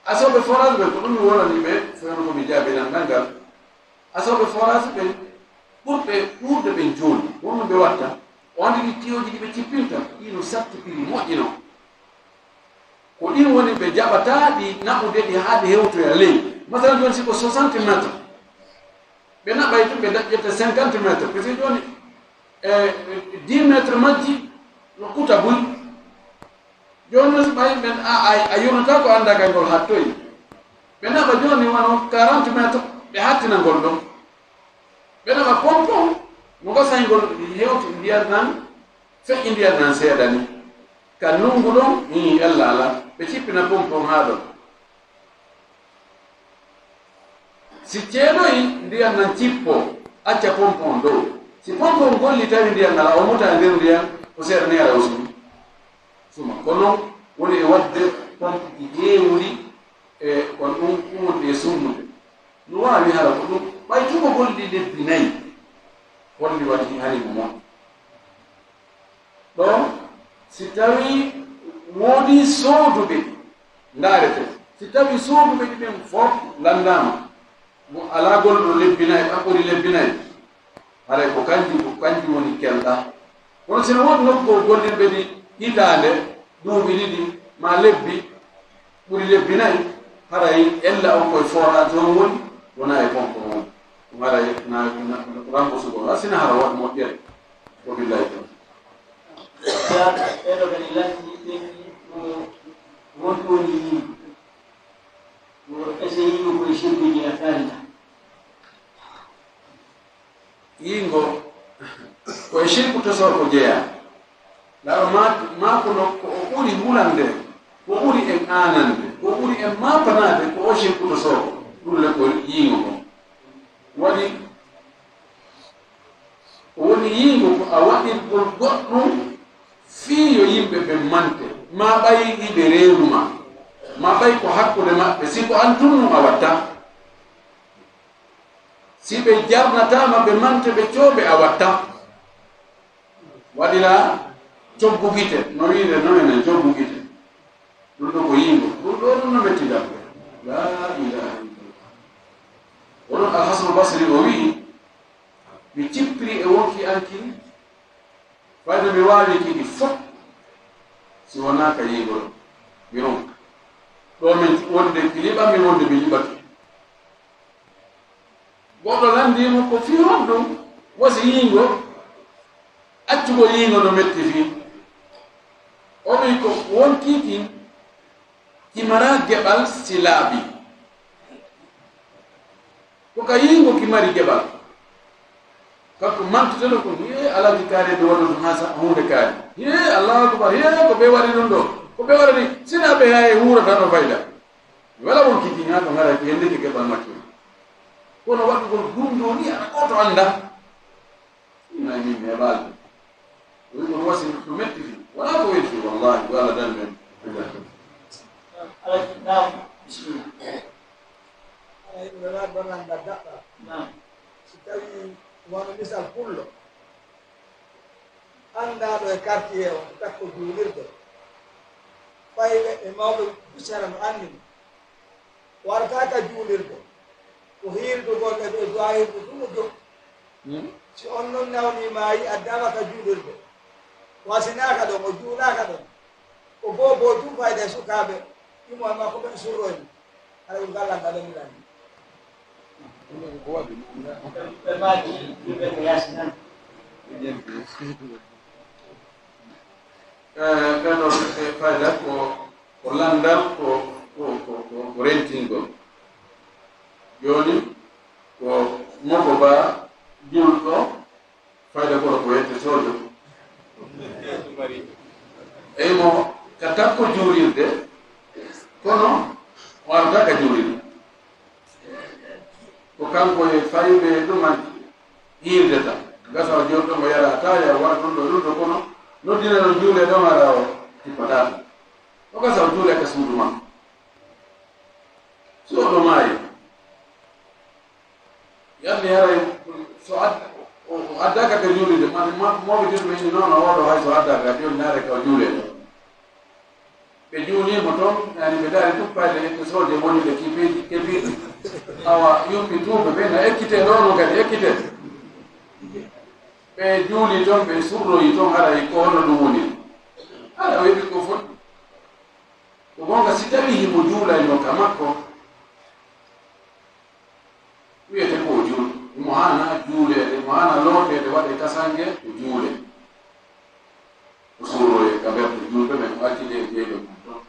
Asooɓe forage ɓen, ko ɗum mi wonani ɓe, fewndo ko mi jaabi nan ngal. Asooɓe forage ɓen, ɓurɓe ɗuuɗde ɓen jooni, wonno ɓe watta, o anndi ɗi tiyoji ɗi ɓe cippinta, ɗi no satti piri moƴƴi non. Ko ɗin woni ɓe jaɓata ɗi naɓude ɗi haa ɗi hewtoya ley. Masalan jooni si ko soixante mètres, ɓe naɓay tun ɓe daƴƴetta cinquante mètres, parce que jooni, e, dix mètres majji no kuta buy. Jooni non si ɓay ɓen a, a, a yurnataa ko anndaa kay ngol hattoyi. Ɓe naɓa jooni wano quarante mètres, ɓe hattina ngol ɗon. Ɓe naɓa pompon, no gasay ngol hewti ndiyan nan, feƴƴi ndiyan nan seeɗa ni. Ka nungu ɗon, hii, ella alaa. Ɓe cippina pompon haa ɗon. Si ceeɗoyi, ndiyan nan cippo, acca pompon dow. Si pompon golli tawi ndiyan alaa, o muta e nder ndiyan, ko seeɗa neera o suma. Suma. Ko non woni e waɗde pompe ɗi ƴeewuɗi e kon ɗum ɗum woni e sunnude. No waawi hara ko ɗum. Ɓay tun ko golli lebbi nayi. Holli waɗi hani mo moƴƴi. Ɗo, si tawii woodii sooduɓe ɗi, ndaarete. Si tawii sooduɓe ɗi ɓen fof lanndaama, mo alaa golluɗo lebbi nayi, ɓaɓɓori lebbi nayi, haray ko kanji, ko kanji woni kelɗa. Kono si no woodi nokku gollirɓe ɗi hitaande, duuɓi ɗiɗi, maa lebbi, ɓuri lebbi nayi, haray ella on koye forage on woni, wonaa e pompe on woni. Ɗum haray na, na, na remboursugol, a sina hara waɗ moƴƴere. Ko billahi tan. Ɓeeɗo kadi latti ɓe ko wonɓe woni ni. Ko essayer ko e shirkuji a kalina. Yiingo ko e shirku tosoo ko jeyaa. Laaro ma, ma kono ko o ɓuri hulande, ko ɓuri en aanande, ko ɓuri en maapanaade ko o shirku tosoo ko. Ɗum le ko yiingo ko. Waɗi, ko woni yiingo ko a waɗirgol goɗɗum fii yo yimɓe ɓen mante, maa ɓay hiɓe reenu ma, maa ɓay ko hakkunde maɓɓe, si ko an tun nun a watta. Si ɓe jarnataama ɓe mante ɓe coobe a watta. Waɗira coggu gite, no wiide no enen coggu gite. Ɗum ɗo ko yiingo. Ɗum ɗo ɗum no metti dal. La ilaha illallah. Onon Alhasan Basri o wi'i, mi cippiri e wonki an kin, fayda mi waawi kidi fof, si wonaa ka yiingo ɗo. Mi ronka. Ɗo min wonde ki liɓa, mi wonde mi liɓaki. Goɗɗo lanndii mo ko fii honɗum wasi yiingo, accugol yiingo no metti fii. O wi'i ko wonkii kin, ki maraa geɓal si laaɓii. Ko ka yiingo ki mari geɓal. Kanko mantiteno ko, hee, Alhaji kaari ɓe waɗi ɗum haa sa-, huunde kaari. Hee, Allahu akbar, hee, ko ɓe waɗi ɗum ɗo. Ko ɓe waɗani, sinaa ɓe haa e huurata no fayda. Wala wonkii kin haa to ngara ki hennde ke geɓal makki. Kono waɗugol ɗum ɗo ni, aɗa gooto annda. Ina min heɓaali. Ɗum ɗum wasi no metti fii. Wala ko welti, wallahi, yo Allah dan men. Alhaji, naam, bismillah. Ay, ɗum wala ɗon annda daɗɗa. Naam. Si tawi wano misal pullo. Anndaaɗo e quartier o, takko juulirde. Fayɓe e mawɓe buccere no anndi mo. Warata ka juulirde. Ko hiirdugol e ɓe duwayirde ɗum o jokki. Hmm? Si on non nawni maayi, addaama ka juulirde. Wasinaaka ɗon, o juulaaka ɗon. Ko booboo tun fayda e sukaaɓe. Ɗum o e makko ɓen surroy mo. Hara ɗum ngal lanɗa ɓen lanɗi. Ɓe maaki yimɓe ko yaasi nan. Eh, ɓen ɗon, eh, fayda ko, ko lanndal, ko, ko, ko, ko, ko rentingol. Jooni, ko Moko Ba julɗo, fayda kono ko wette sojo. Eyi mo ka takko juulirde, kono o arta ka juulirde. Ko kanko e fayɓe ɗuman hiirde tan. Gasa o joni ɗon o yara ataya, o waɗa ɗum ɗo, ɗum ɗo, kono noddina no juule ɗon ara o tippata ɗum. O gasa o juule ka suudu makko. So o ɗo maayi, yalni haray so ad-, o, o addaka ka juulirde, ma, ma, mawɓe julɓe inni noon, o oɗo hay so addaka, jooni naare ka o juule ɗo. Ɓe juuliima toon, yani ɓe ndaari tun payɗe, ɓe soode woni ɓe kiipeeji kebiiɗi. Awa, yumɓe tuuɓe ɓe, na ekkitee ɗo, no kadi ekkitee. Ɓe juuli toon, ɓe surroyi toon, haray ko honno ɗum woni? Haray o heɓi ko foti. Ko goonga, si tawii himo juulayno ka makko, wiyete ko o juul-, himo haana juuleede, himo haana looteede, waɗee kasange, o juulee. O suuroyee ka mberte juulɓe ɓen, o accitee e jeyɗo mum ton.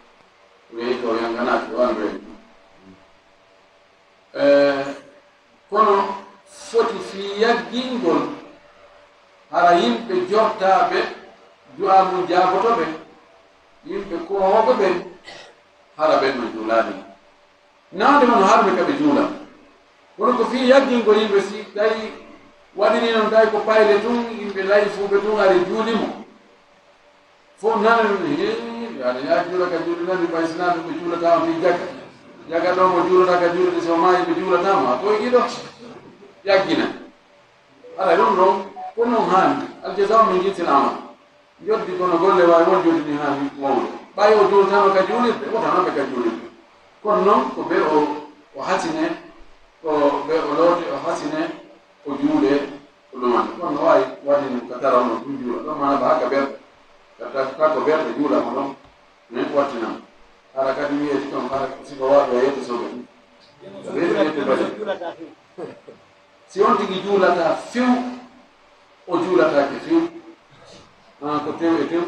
O yehi ka o yanganaaki, o anndoyee ɗum. Eh, kono foti fii yaggingol, hara yimɓe jortaaɓe du'aa mum jaaboto ɓen, yimɓe koohooɓe ɓen, hara ɓen no juulaani. Naande mon harmi ka ɓe juula. Kono ko fii yaggingo yimɓe, si tawi waɗiri noon, tawi ko payle tun, yimɓe layfuuɓe tun ari juuli mo. Fof nana ɗum, hee, yaani yaa juula ka juuli nani, ɓay si naa ɗum ɓe juulata on fii jaga. Jaga ɗo mo juulata ka juulde, so maayi ɓe juulata mo, a koy ɗiɗo. Yaggina. Ala ɗum ɗon, Ko noon haani, aljazaa min jinsil amal. Njoddi kono golle waawi won njoddi ni haani wonde. Ɓay o juultaano ka juulirde, wotanoɓe ka juulirde. Kono noon ko be o, o hasine, ko be o loote, o hasine, o juule, o ɗumande. Kono no waawi waɗde ɗum ka tarawno ɗum juula. Ɗon maana ba haka ɓerɗe. Ka ta-, ka ko ɓerɗe juulama ɗon. Min wattinam. Hara kadi wiyeede toon, hara siko waawi o yette soɓe. Reedu yette bali. Si on tigi juulataa few, o juulataake few. Ah, ko tew e tew.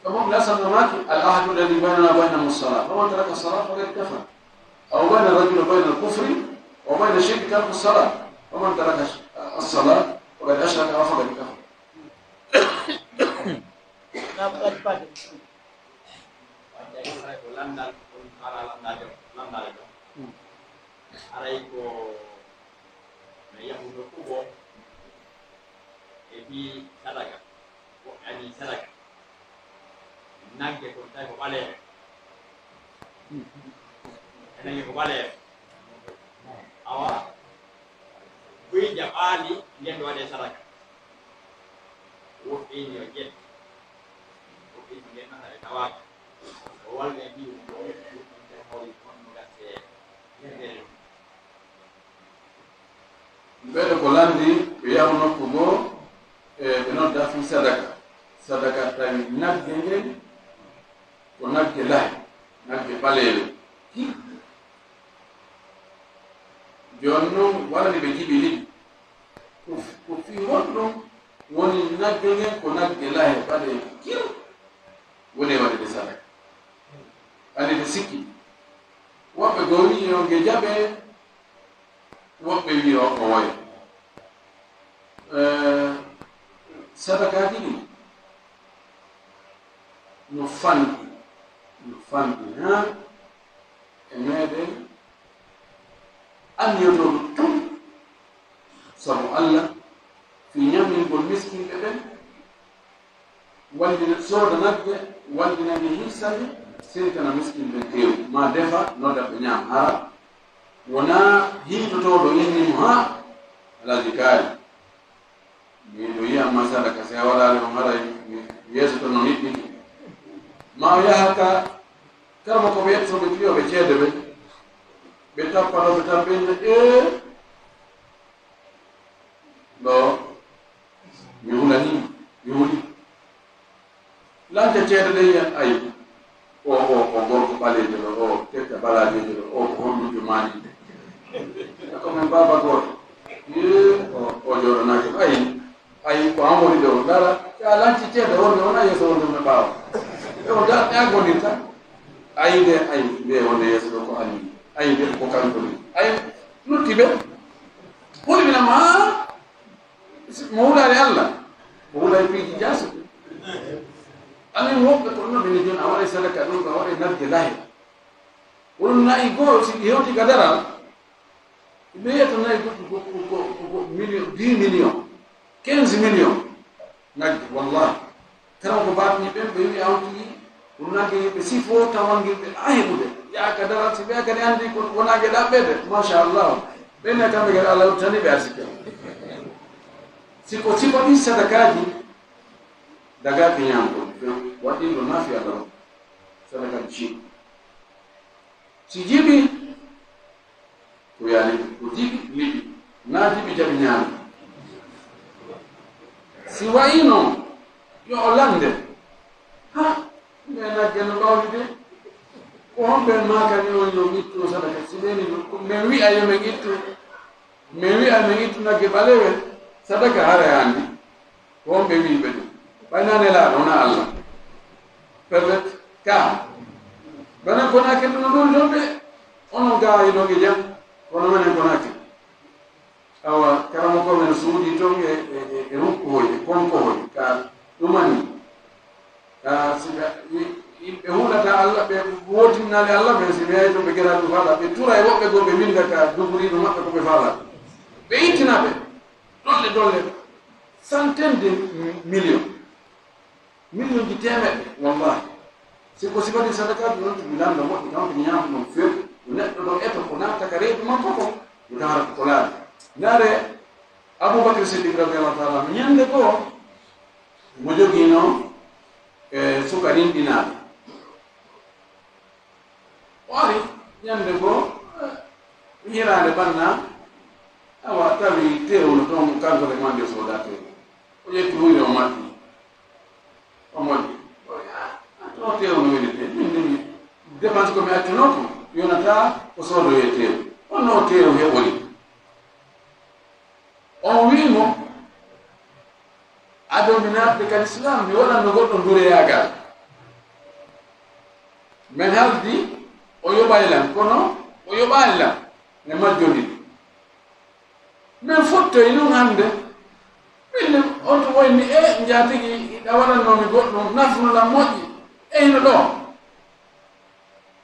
Ɗum la sallamaki, al ahdu alladhi baynana wa baynahum as-salah. Faman taraka as-salah faqad kafar. Aw bayna ar-rajuli wa bayna al-kufri wa bayna ash-shirki tarku as-salah. Faman taraka ash-, as-salah faqad ashraka aw faqad kafar. Wadde haray ko lanndal, ɗum haala lanndaajo, lanndaale ɗo. Haray ko no yahuno kubo e fii sadaka, woɓɓe anii sadaka. Nagge kon tawi ko ɓaleere. E nagge ko ɓaleere. Awa, buy jaɓaali nden waɗee sadaka. Woɓɓe ni yo ƴettu. Woɓɓe ni nden nata ɓe tawaaka. O walde mbiyu ko ƴettu ɗum nden hawri kono no gase nder. Mbeɗa ko lanndi, ɓe yahu nokku goo, e ɓe nodda fii sadaka. Sadaka tawi nagge ngen ko nagge lahe, nagge ɓaleere. Ki-, jooni noon, wala ni ɓe jiɓi liɓi. Ko f-, ko fii honɗum woni nagge ngen ko nagge lahe ɓaleere? Kir! Woni e waɗude sadaka. Andi ɓe sikki. Woɓɓe goo wi'i yo nge jaɓe, woɓɓe wi'i o ko woye. Eh, sadakaaji ɗin no fanɗi, no fanɗi, haa e meɗen anniyotooɗo tun sabu Allah fii ñammingol miskinɓe ɓen, wallina, sooda nagge, wallina nge, hirsa nge, sentana miskinɓe teewu, maa defa, nodda ɓe ñaama. Hara wonaa hiitotooɗo inni mo, haa Alhaji kaari. Miɗo yi'a ma sadaka, si a waɗaali on, haray mi yeeso to no niɗɗi. Ma o yaha ka karma ko ɓe ƴettotooɓe piyooɓe ceede ɓe, ɓe tappa ɗo, ɓe tappa ɓe, ee, ɗo mi hulanii, mi huli. Lance ceede ɗen yen, ayi, o, o, o gorko ɓaleejo ɗo, o tekka balaajeejo ɗo, o ko honɗum jomaani? Ko men baaba gooto. Yee, o, o jooɗanaaki. Ayi, ayi, ko an woni ɗo. Ndara, si a lanci ceede wonde, wona yeeso wonde no ɓaawo. E o da-, ɗa gondirta. Ayi de, ayi, nde wonde yeeso ɗo ko anni. Ayi de, ko kanko ni. Ayi, lutti ɓe. Holi mina ma, mo wulaani Allah, mo wulaani piiji jaasi. Amin woɓɓe ko ɗum ɓe jooni, a waɗay sadaka ɗum, a waɗay nagge lahe. Won nayi goo, si ɗi hewti ka daral, ɓe yiyata nayi goɗɗi ko, ko, ko, ko million, dix millions, quinze millions nagge, wallahi. Kala ko baatni ɓen, ɓe wi'a on tigi, ko nagge ɓe sifo, tawangel ɓe a heɓude. Yaa ka daral, si ɓe kadi anndi ko, ko nagge ɗaɓɓede, machallah. Ɓen ne kamɓe kadi Allah ruttani ɓe arsike. Si ko sifa ɗin sadakaaji, dagaaki ñaamgol, waɗɗin ɗo maafi Allah on. Sadakaaji si. Si jibi, ko yaani ko jibi, liɓi. Naa jibi jabi ñaami. Si wayi noon, yo o lande. Ha, mais nagge no ɓawli de. Ko honɓe maakani on yo ittu sadaka? Si ɓeni ɗum, ko men wi'a yo men ittu. Men wi'a men ittu nagge ɓaleewe sadaka hara e anndi. Ko honɓe wi'i ɓe ɗum? Ɓay naa Nelaaɗo, wonaa Allah. Perlet ka. Bana Konaakiri no ɗum ɗon de. Onon gaa e ɗon e jam. Kono menen Konaakiri. Awa, karamoko men suuɗii toon e, e, e, e rukkuhoy, e konkohoy, ka ɗumani. Ka si ɓe, i-, i-, ɓe hulata Allah, ɓe wootinnaali Allah, ɓe si ɓe yahi toon ɓe geraa ɗum faala, ɓe tura e woɓɓe goo, ɓe winnda ka duguriiɗo maɓɓe ko ɓe faala. Ɓe ittina ɓe, dolle, dolle, centaine de millions. Millionji teemeɗɗe, wallahi. Si ko sifati sadakaaji, on tigi lannda moƴƴi, tawata ñaama ɗum few. Ko neɗɗo ɗo eto ko naata ka reedu makko ko, ɗum haara ko laabi. Ndaare, Abubakar Siddiq radiyallahu taala anhu, ñande goo mo jogiino e suka rinɗinaaɗo. O ari ñande goo, hiraande ɓanna, awa tawi teewno toon, kanko de mande sooda teew. O ƴetti hunde o matti. O moƴƴi. O wi, "Ah, to teew no weli teew. Min de mi dépense ko mi accuno ko, yonata ko soodoye teew." Honno o teew heɓori? On wi mo, "Ado mi naatde ka Islam, mi waɗanno goɗɗo ndureyaagal." Men haldi, o yoɓay lan, kono o yoɓaali lan. Men majjondiri. Men fottoyi nun hande. Min ne, on to woyni, e, njaatigi, a waɗanno mi goɗɗum, nafno lan moƴƴi. E hino ɗo.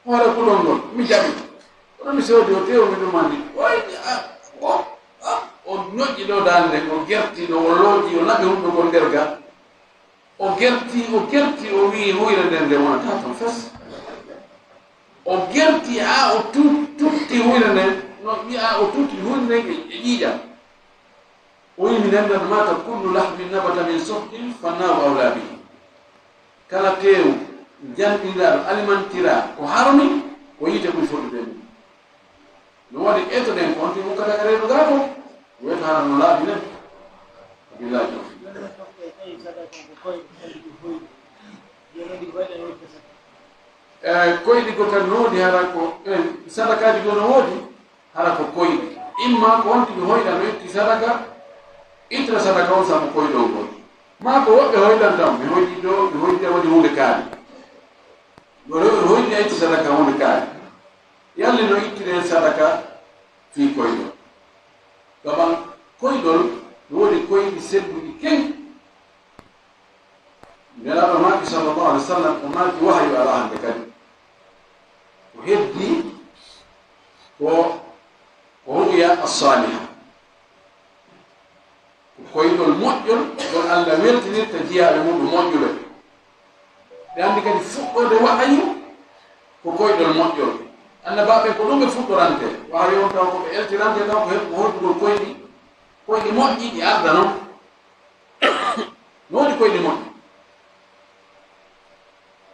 Hoore kulol ngol, mi jaɓi. Kono mi soodi o teew, mi ɗumani. Woy, a, o, a, o ñoƴƴi ɗo daande nden, o gerti ɗo, o looƴi, o naɓi hunɗo ngol nder ga. O gerti, o gerti, o wi'i huyre nden nde wonata ton fes. O gerti haa o tu-, tutti huyre nden, no wi'a o tutti huyre nden e, e ƴiiƴam. O wi'i, "Mi nenndan mata kullu lahmin nabata min suhtin fannaru awla bihi." Kala teewu janɗiniraaɗo alimantira ko harmi, ko yiite ɓuri foddude e mum. No waɗi etoɗen ko honto ɗum kadi ka reedu gaa ko weto hara no laaɓi nen. Billahi tawfiq. E koyɗi ko kadi no woodi hara ko, e, sadakaaji goo no woodi, hara ko koyɗi. Imma ko on tigi hoyɗa no itti sadaka, ittira sadaka on sabu koyɗol ngol. Maa ko woɓɓe hoyɗan tan, mi hoyɗi ɗo, mi hoyɗi a waɗi huunde kaari. Yo rewɓe hoyɗi a itti sadaka huunde kaari. Yalli no ittire sadaka fii koyɗol. Gaban koyɗol, no woodi koyɗi selluɗi kew. Nelaaɗo maaki sallallahu alaihi wasallam, o maaki wahayu alaa hande kadi. Ko heddi ko, ko ru'ya as-saliha. Ko koyɗol moƴƴol, ngol Allah weltinirta jiyaaɓe mum moƴƴuɓe. Ɓe anndi kadi fuɗɗoode wahayu ko koyɗol moƴƴol. Annabaaɓe ko ɗum ɓe fuɗɗorante. Wahayu on taw ko ɓe eltirante taw ko he-, ko hoddugol koyɗi, koyɗi moƴƴi ɗi arda non. No woodi koyɗi moƴƴi.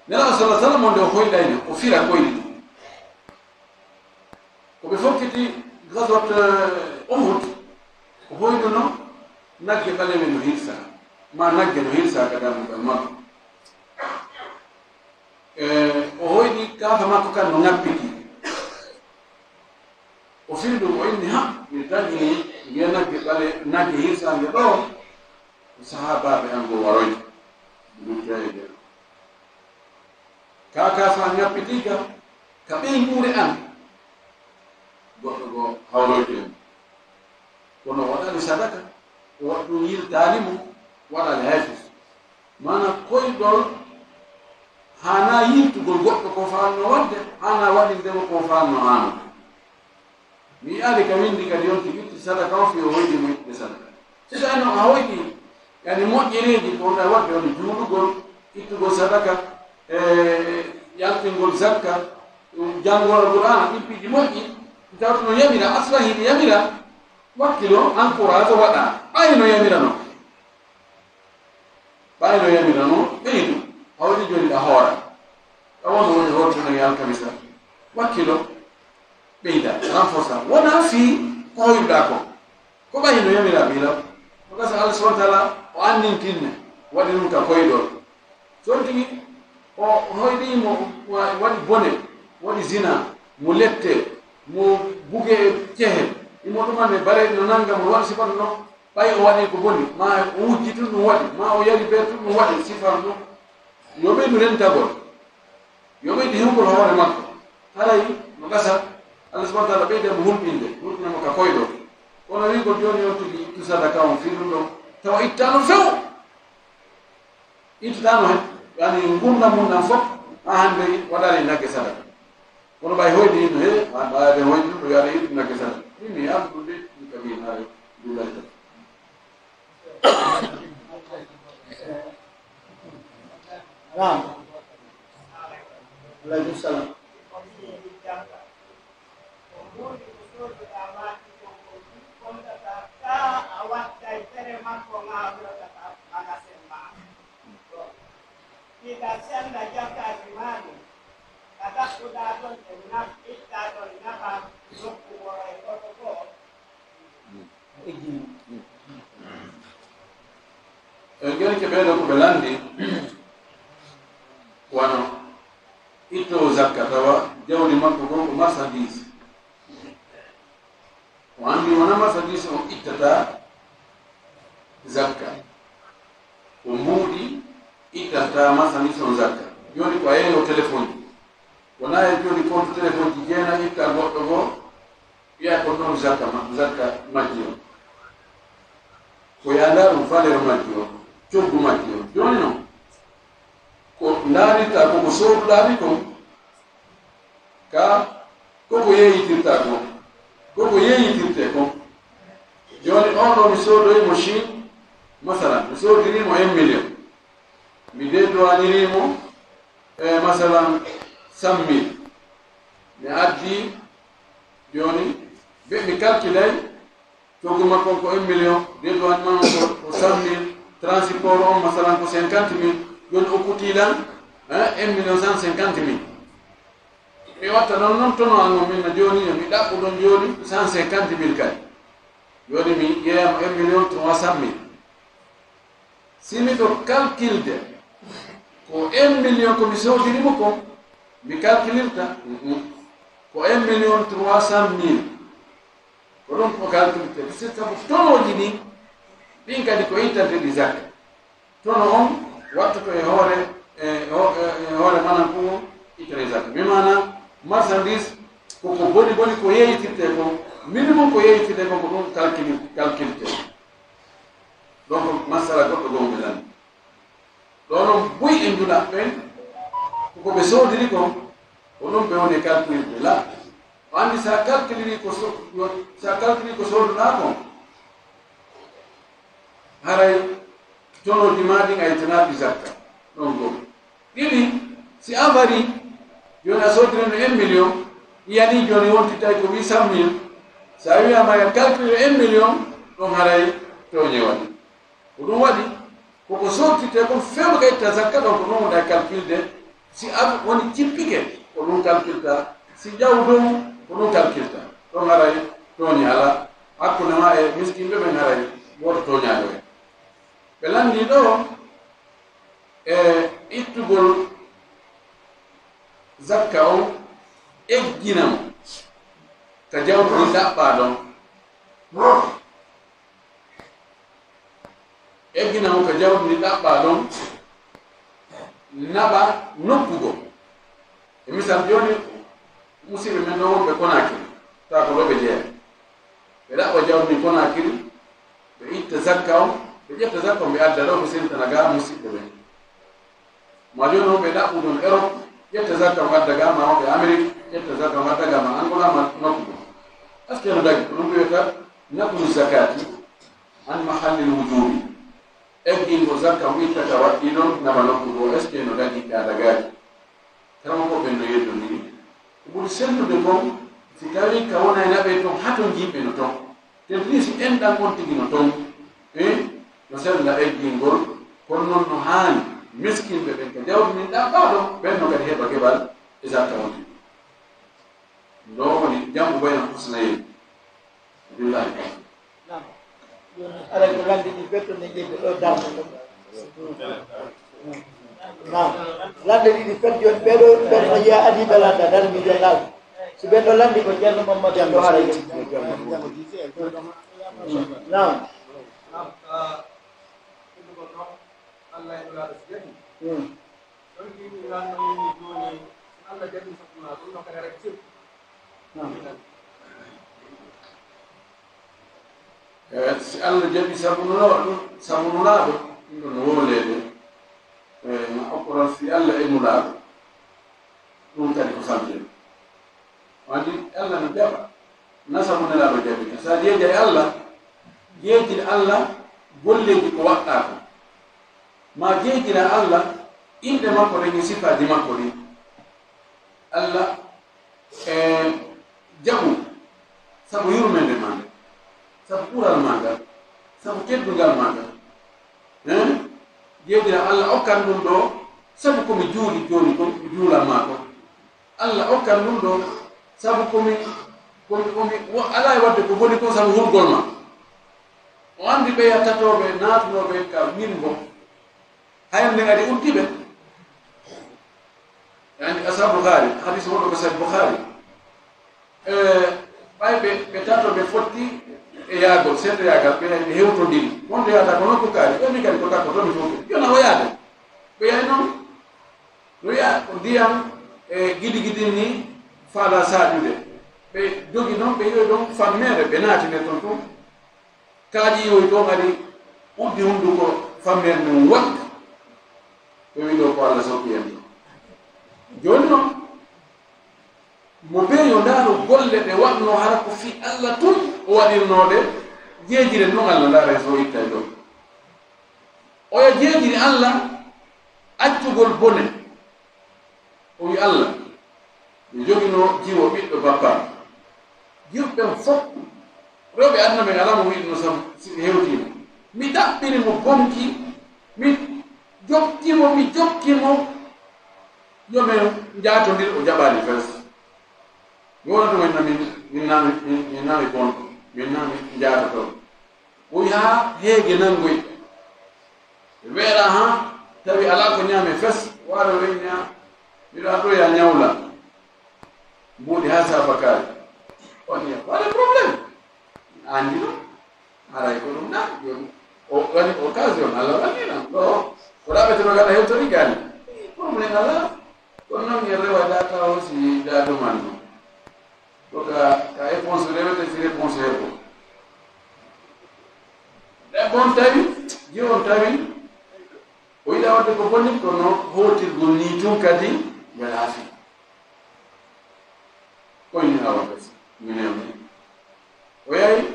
Nelaaɗo sallallahu alaihi wasallam, nde o hoyɗayno, o fira koyɗi ɗum. Ko ɓe fokkiti gazwat, eh, Uhud, ko hoyɗuno nagge ɓaleeɓe no hirsa, ma nagge no hirsa ka dammugal makko. Eh, o hoyɗi kaafa makko kan no ŋappiti. O firi ɗum, o inni, "Ha, mi dañi nge nagge ɓale, nagge hirsaange ɗo." Sahaabaaɓe an goo waroyta. Ɗum tawi de. Ka, ka fa ŋappitiika, ka ɓeynguure an, goɗɗo goo hawroyto en. Kono o waɗani sadaka, o waɗ-, ɗum yiltaani mo, waɗani hay fus. Maana koyɗol haanaa yiltugol goɗɗo ko faanno waɗde, haanaa waɗinde mo ko faanno haano. Mi yi'aali ka winndi kadi on tigi itti sadaka o fii o hoyɗi mo ittude sadaka. Si tawii no a hoyɗi, yani moƴƴereeji ko wonɗa waɗde, woni juulugol, ittugol sadaka, e yaltingol zakka, janngol Alqur'aana, ɗin piiji moƴƴi, tawata no yamira, aslan hiɗi yamira, wakkilo, encourage, waɗa, ɓay no yamira non. Ɓay no yamira non, ɓeydu. A waɗi jooni ɗa hoora. Ɗa wonno woni hootino e alkamisa. Wakkilo, ɓeyda, renforcer. Wona fii ko hoyruɗaa ko. Ko ɓay no yamira ɓiila. Ko gasa Allah subhanahu wa ta'ala o annintinne. Waɗi ɗum ka koyɗol. So on tigi o hoyɗii mo wa-, waɗi bone, waɗi zina, mo lette, mo buge e cehe, imo ɗuman e bareeɗi no nanga mo, waɗi sifatu no. Ɓay o waɗi ko boni, ma o wujji tun ɗum waɗi, ma o yari bee tun ɗum waɗi, sifan ɗum. Yo ɓeydu rentagol, yo ɓeydu hewgol hoore makko. Haray no gasa, Allah subhanahu wa ta'ala ɓeyda mo hulɓinde, hulɓina mo ka koyɗol. Kono wi'gol jooni on tigi ittu sadaka on fii ɗum ɗon, tawa ittaano few. Ittitaano hen, yani ngurndan mum ɗan fof, haa hannde waɗaali nagge sadaka. Kono ɓay hoyde hino he, ɓay ɓe hoyde ɗum, ɓe wi'aade itti nagge sadaka. Min mi yi'aano ɗum de, min kam mi yi'aare ɗum lay tan. Naam. Aleykum salaam. Tere makko ŋaawirata ka magasin maa. Ita senda jakkaaji maa ɗin, ka ɗaɓɓuɗaa ɗon e naf-, itta ɗon nafa nokku goo e goɗɗo goo. E jooni ke ɓeeɗo ko ɓe lanndi, wano ittoowo zakka tawa jawdi makko goo ko marchandise. O anndi wona marchandise on ittata zakka. Ko mbuuɗi ittata marchandise on zakka. Jooni ko a yeeyo téléphone ji. Wona e jooni compte téléphone ji jeena itta goɗɗo goo, wiya ko ɗon zakka ma-, zakka majji on. Ko yaada ɗum valeur majji on, coggu majji on. Jooni non, ko ndaarirta ko ko sooduɗaa mi kon, ka koko yeeyitirta kon, koko yeeyitirte kon. Jooni on ɗo mi soodoyi mo Chine, masalan, mi soodiri mo un million. Mi dédouaniri mo, e, masalan, cent mille. Mi addi, jooni, be mi calculay, coggu makko on ko un million, dédouanement on ko, ko cent mille, transport on, masalan, ko cinquante mille, jooni o kuti lan, eh, un million cent cinquante mille. Mi watta ɗon non tono an on, min na jooni, yo mi ɗaɓɓu ɗon jooni cent cinquante mille kadi. Jooni mi yeeyamo un million trois cent mille. Si miɗo calculde ko un million ko mi soodiri mo kon, mi calculirta, mm, mm, ko un million trois cent mille. Ko ɗum ko calculirte. Sabu tonooji ɗin, ɗin kadi ko ittante ɗi zakka. Tono on wattoto e hoore, e ho-, e, e hoore manan ko ittane zakka. Mi maana marchandise ko, ko boni boni ko yeeyitirte ko, minimum ko yeeyitirte ko, ko ɗum calcul-, calculirte. Donc, masala goɗɗo goo ɓe lanndi. Ɗo non buy e njula ɓen, ko ko ɓe soodiri kon, ko ɗum ɓe woni calculirde la. O anndi sa calculiri ko so-, yo, sa calculiri ko sooduɗaa kon, haray tonoji maa ɗin a ittanaaɗi zakka. Ɗon goo. Ɗiɗi, si a wari, jooni a soodiri no un million, yani jooni wontitay ko huit cent mille. Sa wiyaama ya calculé un million, ɗon haray tooñe waɗi. Ko ɗum waɗi, koko sottite kon fewndo ka itta zakka ɗon, ko ɗum wonda e calculde. Si a woni cippike, ko ɗum calculta. Si ƴaw ɗum, ko ɗum calculta. Ɗon haray tooñe alaa. Hakkunde maa e miskinɓe ɓen haray wooto tooñaade ɓe. Ɓe lanndii ɗo e ittugol zakka on, eggina mo ka jawdi ndi ɗaɓɓaa ɗon. Eggina mo ka jawdi ndi ɗaɓɓaa ɗon, naɓa nokku goo. E misal jooni, musiɓɓe men ɗo wonɓe Konaakiri, tawa ko ɗo ɓe jeyaa. Ɓe ɗaɓɓa jawdi ndi Konaakiri, ɓe itta zakka on, ɓe ƴetta zakka on, ɓe adda ɗo, ɓe sentana gaa musiɓɓe ɓen. Ma jooni on ɓe ɗaɓɓu ɗon Europe, ƴetta zakka on adda gaa ma, on ɓe Amérique, ƴetta zakka on adda gaa ma, Angola ma nokku ɗum. Est-ce que no dagi? Ko ɗum wiyata naqlu zakati an mahallil wujubi. Eggingo zakka on ittata waɗɗi ɗon, naɓa nokku ɗo, est-ce que no dagi ka dagaaki? Kala ko ɓen no yeddondiri. Ko ɓuri sellude kon, si tawii ka wona e naɓe ton, haa ton jiiɓe no ton. Te ɗum si enɗan on tigi no ton, eh, no sella eggingol, kono non no haani miskinɓe ɓen ka jawdi min ɗaɓɓaa ɗon, ɓen no kadi heɓa keɓal e zakka on tigi. Ɗo woni jam'u bayna husnayni. Billahi. Naam. Jooni, aray ko lande ɗiɗi fet, to ne ƴeeɓe ɗo darnde ɗo. Naam. Lande ɗiɗi fet jooni, ɓeɗo, ɓeɗo no jeeya adi ɓe landa, darmi jooni laaw. Si ɓen ɗo landi ko Ceerno Mamadu Ceerno ɗo haray. Ceerno Mamadu. Naam. Naam, ah, Allah e Nulaaɗo si jaɓi. Hmm. Ɗon kiiɗi lanno yimɓe jooni, si Allah jaɓi sabu ma, ɗum no kadi rek sirku. Eh, si Allah jaɓi sabu Nulaaɗo, sabu Nulaaɗo, ɗum ɗon no wowleede. Eh, ma okkoran si Allah e Nulaaɗo. Ɗum kadi ko salte. Wandi Allah no jaɓa. Na sabu Nelaaɗo jaɓi ka. Sa jeeja e Allah, jeejin Allah golleeji ko waɗɗaa ko. Ma jeejina Allah innde makko ɗen e sifaaji makko ɗin. Allah e jaɓu sabu yurmeende maa nde, sabu ɓural maa ngal. Sabu teddungal maa ngal. Hein? Jeejira Allah okkan ɗum ɗo, sabu ko mi juuli jooni kon, mi juulan maa kon. Allah okkan ɗum ɗo, sabu ko mi, ko mi, ko mi, wo-, alaa e waɗde ko boni kon sabu hulgol ma. O anndi ɓeya tatooɓe naatunooɓe ka min mbo. Hayre nden adi uddi ɓe. Yani, asa Bukhari, hadis wonɗo ko Sahih Bukhari. Eh, ɓay ɓe, ɓe tato ɓe fotti e yaagol, seeɗa yaagal, ɓe, ɓe hewtondiri. Wonde yaata ko nokku kaari, ɓe mi kadi ko takko to mi fof. Yona o yaade. Ɓe yahi noon, no wiya ko ndiyam e gidi gidi ni faala saaƴude. Ɓe dogi noon, ɓe yowi ɗon fammeere, ɓe naati nder ton tun. Kala ƴiiwoy ɗo kadi uddi hunnduko fammeere mum waɗi. Ɓe wi ɗo ko Allah sokki en ɗo. Jooni noon, mo bee yo ndaaru golle ɗe waɗno hara ko fii Allah tun o waɗirnooɗe, jeejire ɗum Allah ndaara e so ittay ɗo. Oya jeejiri Allah accugol bone. O wi Allah, mi joginoo jiwo ɓiɗɗo bappa. Jiwɓe ɓen fof, rewɓe aduna ɓen alaa mo wiɗno sam si ɓe hewtiima. Mi ɗaɓɓiri mo bonki, mi jokki mo, mi jokki mo, yo men njaatondir, o jaɓaali fes. Mi wonata mo, min, min naami, min, min naami bonko, min naami njaatoto. O wi haa heege nanngoy. Weera haa tawi alaa ko ñaame fes, waara weyna, miɗo addoya ñawla. Mbuuɗi haa saabakaari. On ya, waɗa problème. Anndi ɗum. Haray ko ɗum na, jooni. O waɗi occasion, Allah walli nam. Ɗo, ko ɗaɓɓeteno gada hewtori gaani. Problème alaa. Kono noon mi rewa data o si data man ɗum. Ko ka, ka réponse rewete si réponse heɓo. Ɗe bon tawi, jiwon tawi, o yiɗa waɗde ko bonni, kono hootirgol ni tun kadi, yalaafi. Koyni awa gasi, minen. O yahi,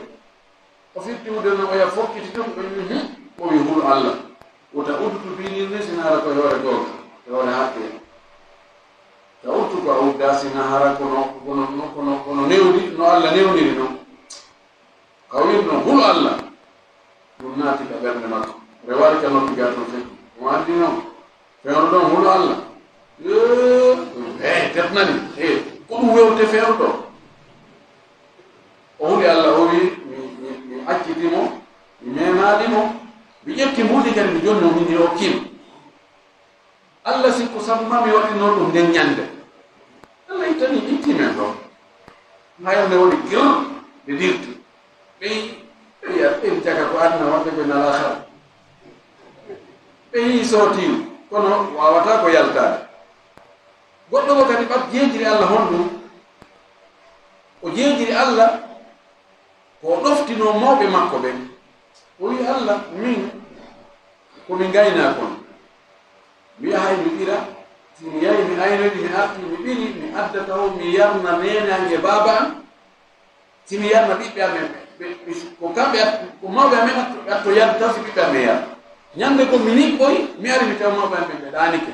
o firti wude no, o yahi fokkiti tun, o wi, "Hum," o wi, "Hul Allah. Wota uddutu binirni, sina ara koye hoore gooto, e hoore hakke. Ta udtu ko a udda, sina hara kono, kono, kono, kono newdi, no Allah newniri non." Ka wirno, "Hul Allah." Ɗum naati ka ɓernde makko. Rewaade ka noppi gaa tun fekki. Mo anndi non. Feewndo ɗon hulu Allah. Ee, ee, tetnani. Ee, ko ɗum wewte feewndo. O huli Allah, o wi, "Mi, mi, mi acciti mo, mi memaali mo, mi ƴetti mbuuɗi kadi, mi jonni mo, min mi okki mo." Allah sikku sabu ma mi waɗi noon ɗum nden ñande. Allah ittani, itti men ɗo. Hayo nde woni gir, nde dirti. Ɓe, ɓe yiya, ɓe jaga ko aduna waɗde ɓe nala kala. Ɓe yii sootiiru, kono waawata ko yaltaade. Goɗɗo mo kadi ɓat jeejiri Allah honɗum? O jeejiri Allah, ko o ɗoftinoo mawɓe makko ɓen. O wi, "Allah, min, ko min ngaynaako on. Mi yahay mi ɓira, si mi yahi mi aynoyi, mi arti, mi ɓiri, mi adda taw, mi yarna neene an e baaba an. Si mi yarna ɓiɓɓe amen, ɓe, ɓe, ko kamɓe at-, ko mawɓe amen atto, ɓe atto yarde taw si ɓiɓɓe amen yara. Ñande goo mi niɓɓoyi, mi ari mi taw mawɓe amen ɓe ɗaanike.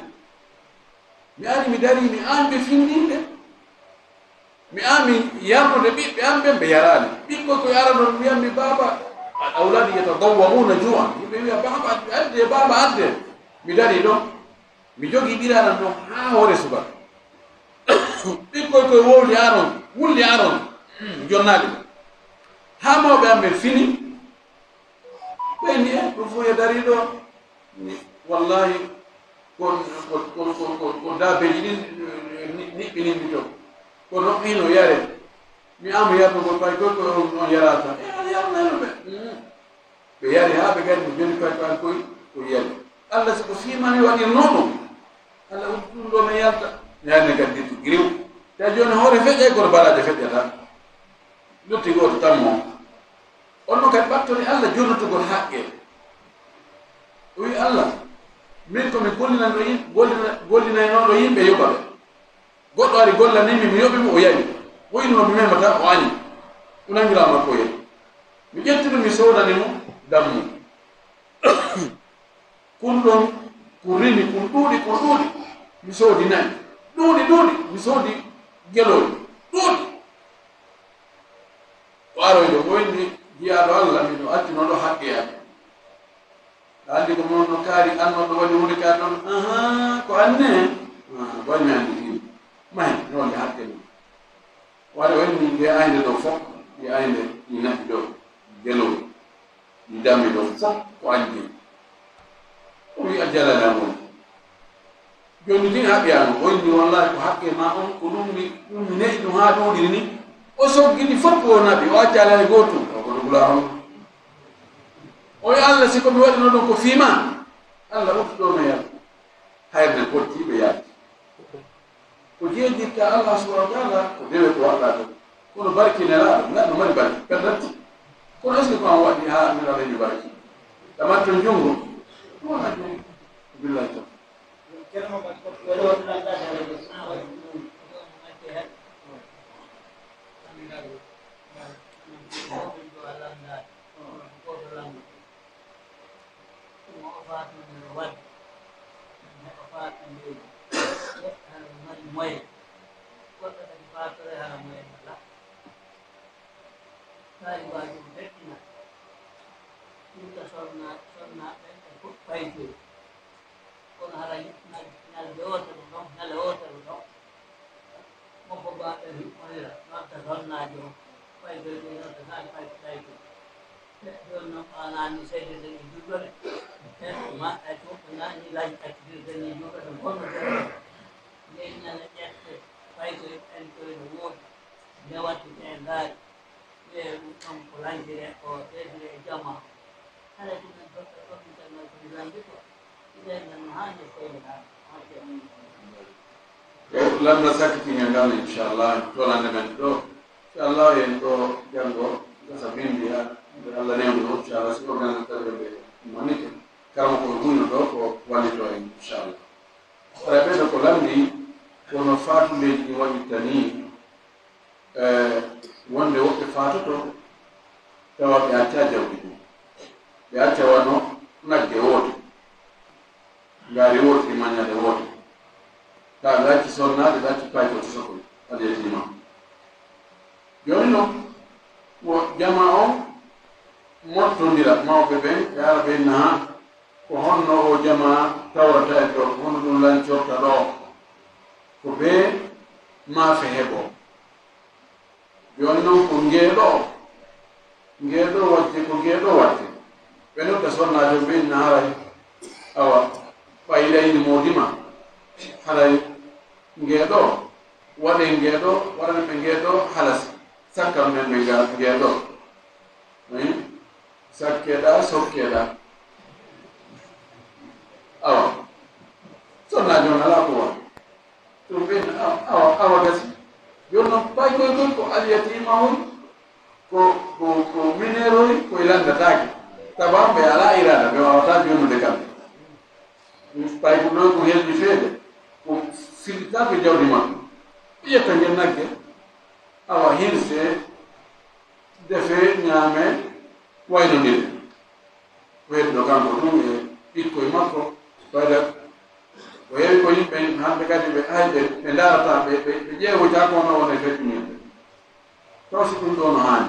Mi ari mi dari, mi aan ɓe findinde. Mi aan mi yarnude ɓiɓɓe am ɓen, ɓe yaraali. Ɓikkoy koye ara ɗon, mbiyammi, 'Baaba, al awladu yatadawwa'una ju'an.'" Yimɓe wiya, "Baaba, adde, baaba, adde." Mi dari ɗon. Mi jogii ɓiraaɗam ɗon haa hoore subaka. Ɓikkoy koye wowli aron, wulli aron, jonnaali. Haa mawɓe am ɓen fini, ɓe ni, "Eh, ɗum fof yo darii ɗo." Ni, wallahi, ko, ko, ko daabeeji ɗin, ni, niɓɓinimmi to. Kono hino yare. Mi ama yarnugol pay koy ko on, on yarata. Eh, a yarnayno ɓe. Mm. Ɓe yari haa ɓe gari mo joni pay pay koy ko yari. Allah si ko fimani waɗirno ɗum. Allah uddi ɗum ɗo mi yalta. Mi yarni kadi dirti giriw. Tawi joni hoore feƴƴay kono baraje feƴƴata. Lutti gooto tammo. On no kadi ɓattori Allah jonnotugol haqqe. O wi Allah, min ko mi gollinanɗo yim-, gollina-, gollinaynooɗo yimɓe yoɓa ɓe. Goɗɗo ari gollanimmi, mi yoɓi mo, o yawi. O yino mi memata, o añi. O nangira makko yeru. Mi ƴetti ɗum, mi soodani mo dammu. Kun ɗon, kun rimi, kun ɗuuɗi, kun ɗuuɗi. Mi soodi nayi. Ɗuuɗi, ɗuuɗi. Mi soodi gelooɗi. Ɗuuɗi. O aroyɗo, o inni, "Jiyaaɗo Allah, miɗo accuno ɗo haqqe am." Ari annoɗo waɗi hunde ka ɗon, aha, ko anne? Ah, waɗi mi anndi ɗin. Mahi, no wonde hakke ni. Waɗi woni ni nde aynde ɗo fof, ɗi aynde ɗi naɓi ɗo, gelo, ɗi dami ɗo fof ko anndi. O wi a jalani am woni. Jooni din haɓi an, o inni wallahi ko haqqe ma on, ko ɗum mi, ɗum mi neɗi ɗum haa ɗuuɗiri ni. O soggini fof ko o naɓi, o acca alaa e gootum. O ko ɗum laa on. O wi Allah, si ko mi waɗino ɗum ko fii ma, Allah ustu ɗo no yalla. Hayre potti ɓe yalti. Ko jeeɗitta Allah subhanahu wa ta'ala, ko dewe ko waɗɗa ɗum. Kono barki nelaaɗo, neɗɗo mari barki, perdatti. Kono est-ce que ko an waɗi haa nelaaɗo heɓi barki? Tamat to junngo, ko wona junngo. Billahi tan. Ɗum o faatnoo no waɗde, neɗɗo faatnoo leydi, goɗɗo hara mari moyen, goɗɗo kadi faatore hara moyen alaa. Tawi waajum feƴƴina, ɗum ka sonna, sonna ɓen ɓe fof ɓaytoyi. Kono hara ñal-, ñalnde wootere ɗon, ñalnde wootere ɗon, Mokko ba ɓe huɓɓonira nodda sonnaajo on, faydoy ɓe nodda naali fay ko tayti. Ɓe jooni noon ɓaanaani seedede e juɗɗore. Ɓen ko maɓɓe tuuɓɓe naani laaj accidirde ni juɗɗore bonno jere. Ley ñande ƴette faydoy ɓen koy no woodi. Nde wattete e ndaari. Ɓe ɗum ɗon ko lancire o seedire e jama. Hara ɗumen goɗɗo ɗon mi janngal ko mi lanndi ko. Ɓe ngan no haani e seediraade. Ko lannda sakkitinga ngal, inchallah, tolande men ɗo. Inchallah, en ɗo janngo, gasa bimbi ha, nde Allah newni o, inchallah, si organisateur ɓe manike, kala ko hunno ɗo, ko wallito en, inchallah. Hara ɓe ɗo ko lanndi, kono fatundeeji ɗi waɗitta ni, eh, wonde woɓɓe faatoto, tawa ɓe acca jawdi ɗum. Ɓe acca wano nagge woote. Ngaari woote, mañaale woote. Ka ɗacci sonnaade, ɗacci pay ko tisokoy, alyatima. Jooni noon, wo jama on mottondira, mawɓe ɓen, ɓe ara ɓe naha, ko honno o jama tawrata e ɗo, ko honno ɗum lancorta ɗo, ko ɓe maafe heɓo. Jooni noon ko ngeeɗo, ngeeɗo waɗde, ko ngeeɗo waɗde. Ɓe nodda sonnaajo ɓe inna haray, awa, ɓay ɗayni moodi ma, haray ngeeɗo, waɗe ngeeɗo, waɗan ɓe ngeeɗo, halas, sakkam men ɓe ngal ngeeɗo. Wi, sakkeɗa, sokkeɗa. Awa, sonnaajo on alaa ko waɗa. Ɗum ɓen, awa, awa, awa gasi. Jooni noon, ɓay koye kon ko alyatima on, ko, ko, ko mineur on, koye lanndataake. Tawa ɓe alaa iraada, ɓe waawataa jonnude kamɓe. Ɓay ko ɗo ko helmi feede, ko sirritaaɓe jawdi maɓɓe. Ɓe ƴetta ngel nagge, awa, hirse, defe, ñaame, waynondire. Ko heddo kanko ɗum e ɓikkoy makko, ɓayda o yewi ko yimɓe hannde kadi ɓe, hay ɓe, ɓe ndaarata, ɓe, ɓe, ɓe ƴeewoyta ko no woni e fedde mum. Taw si ɗum ɗo no haani.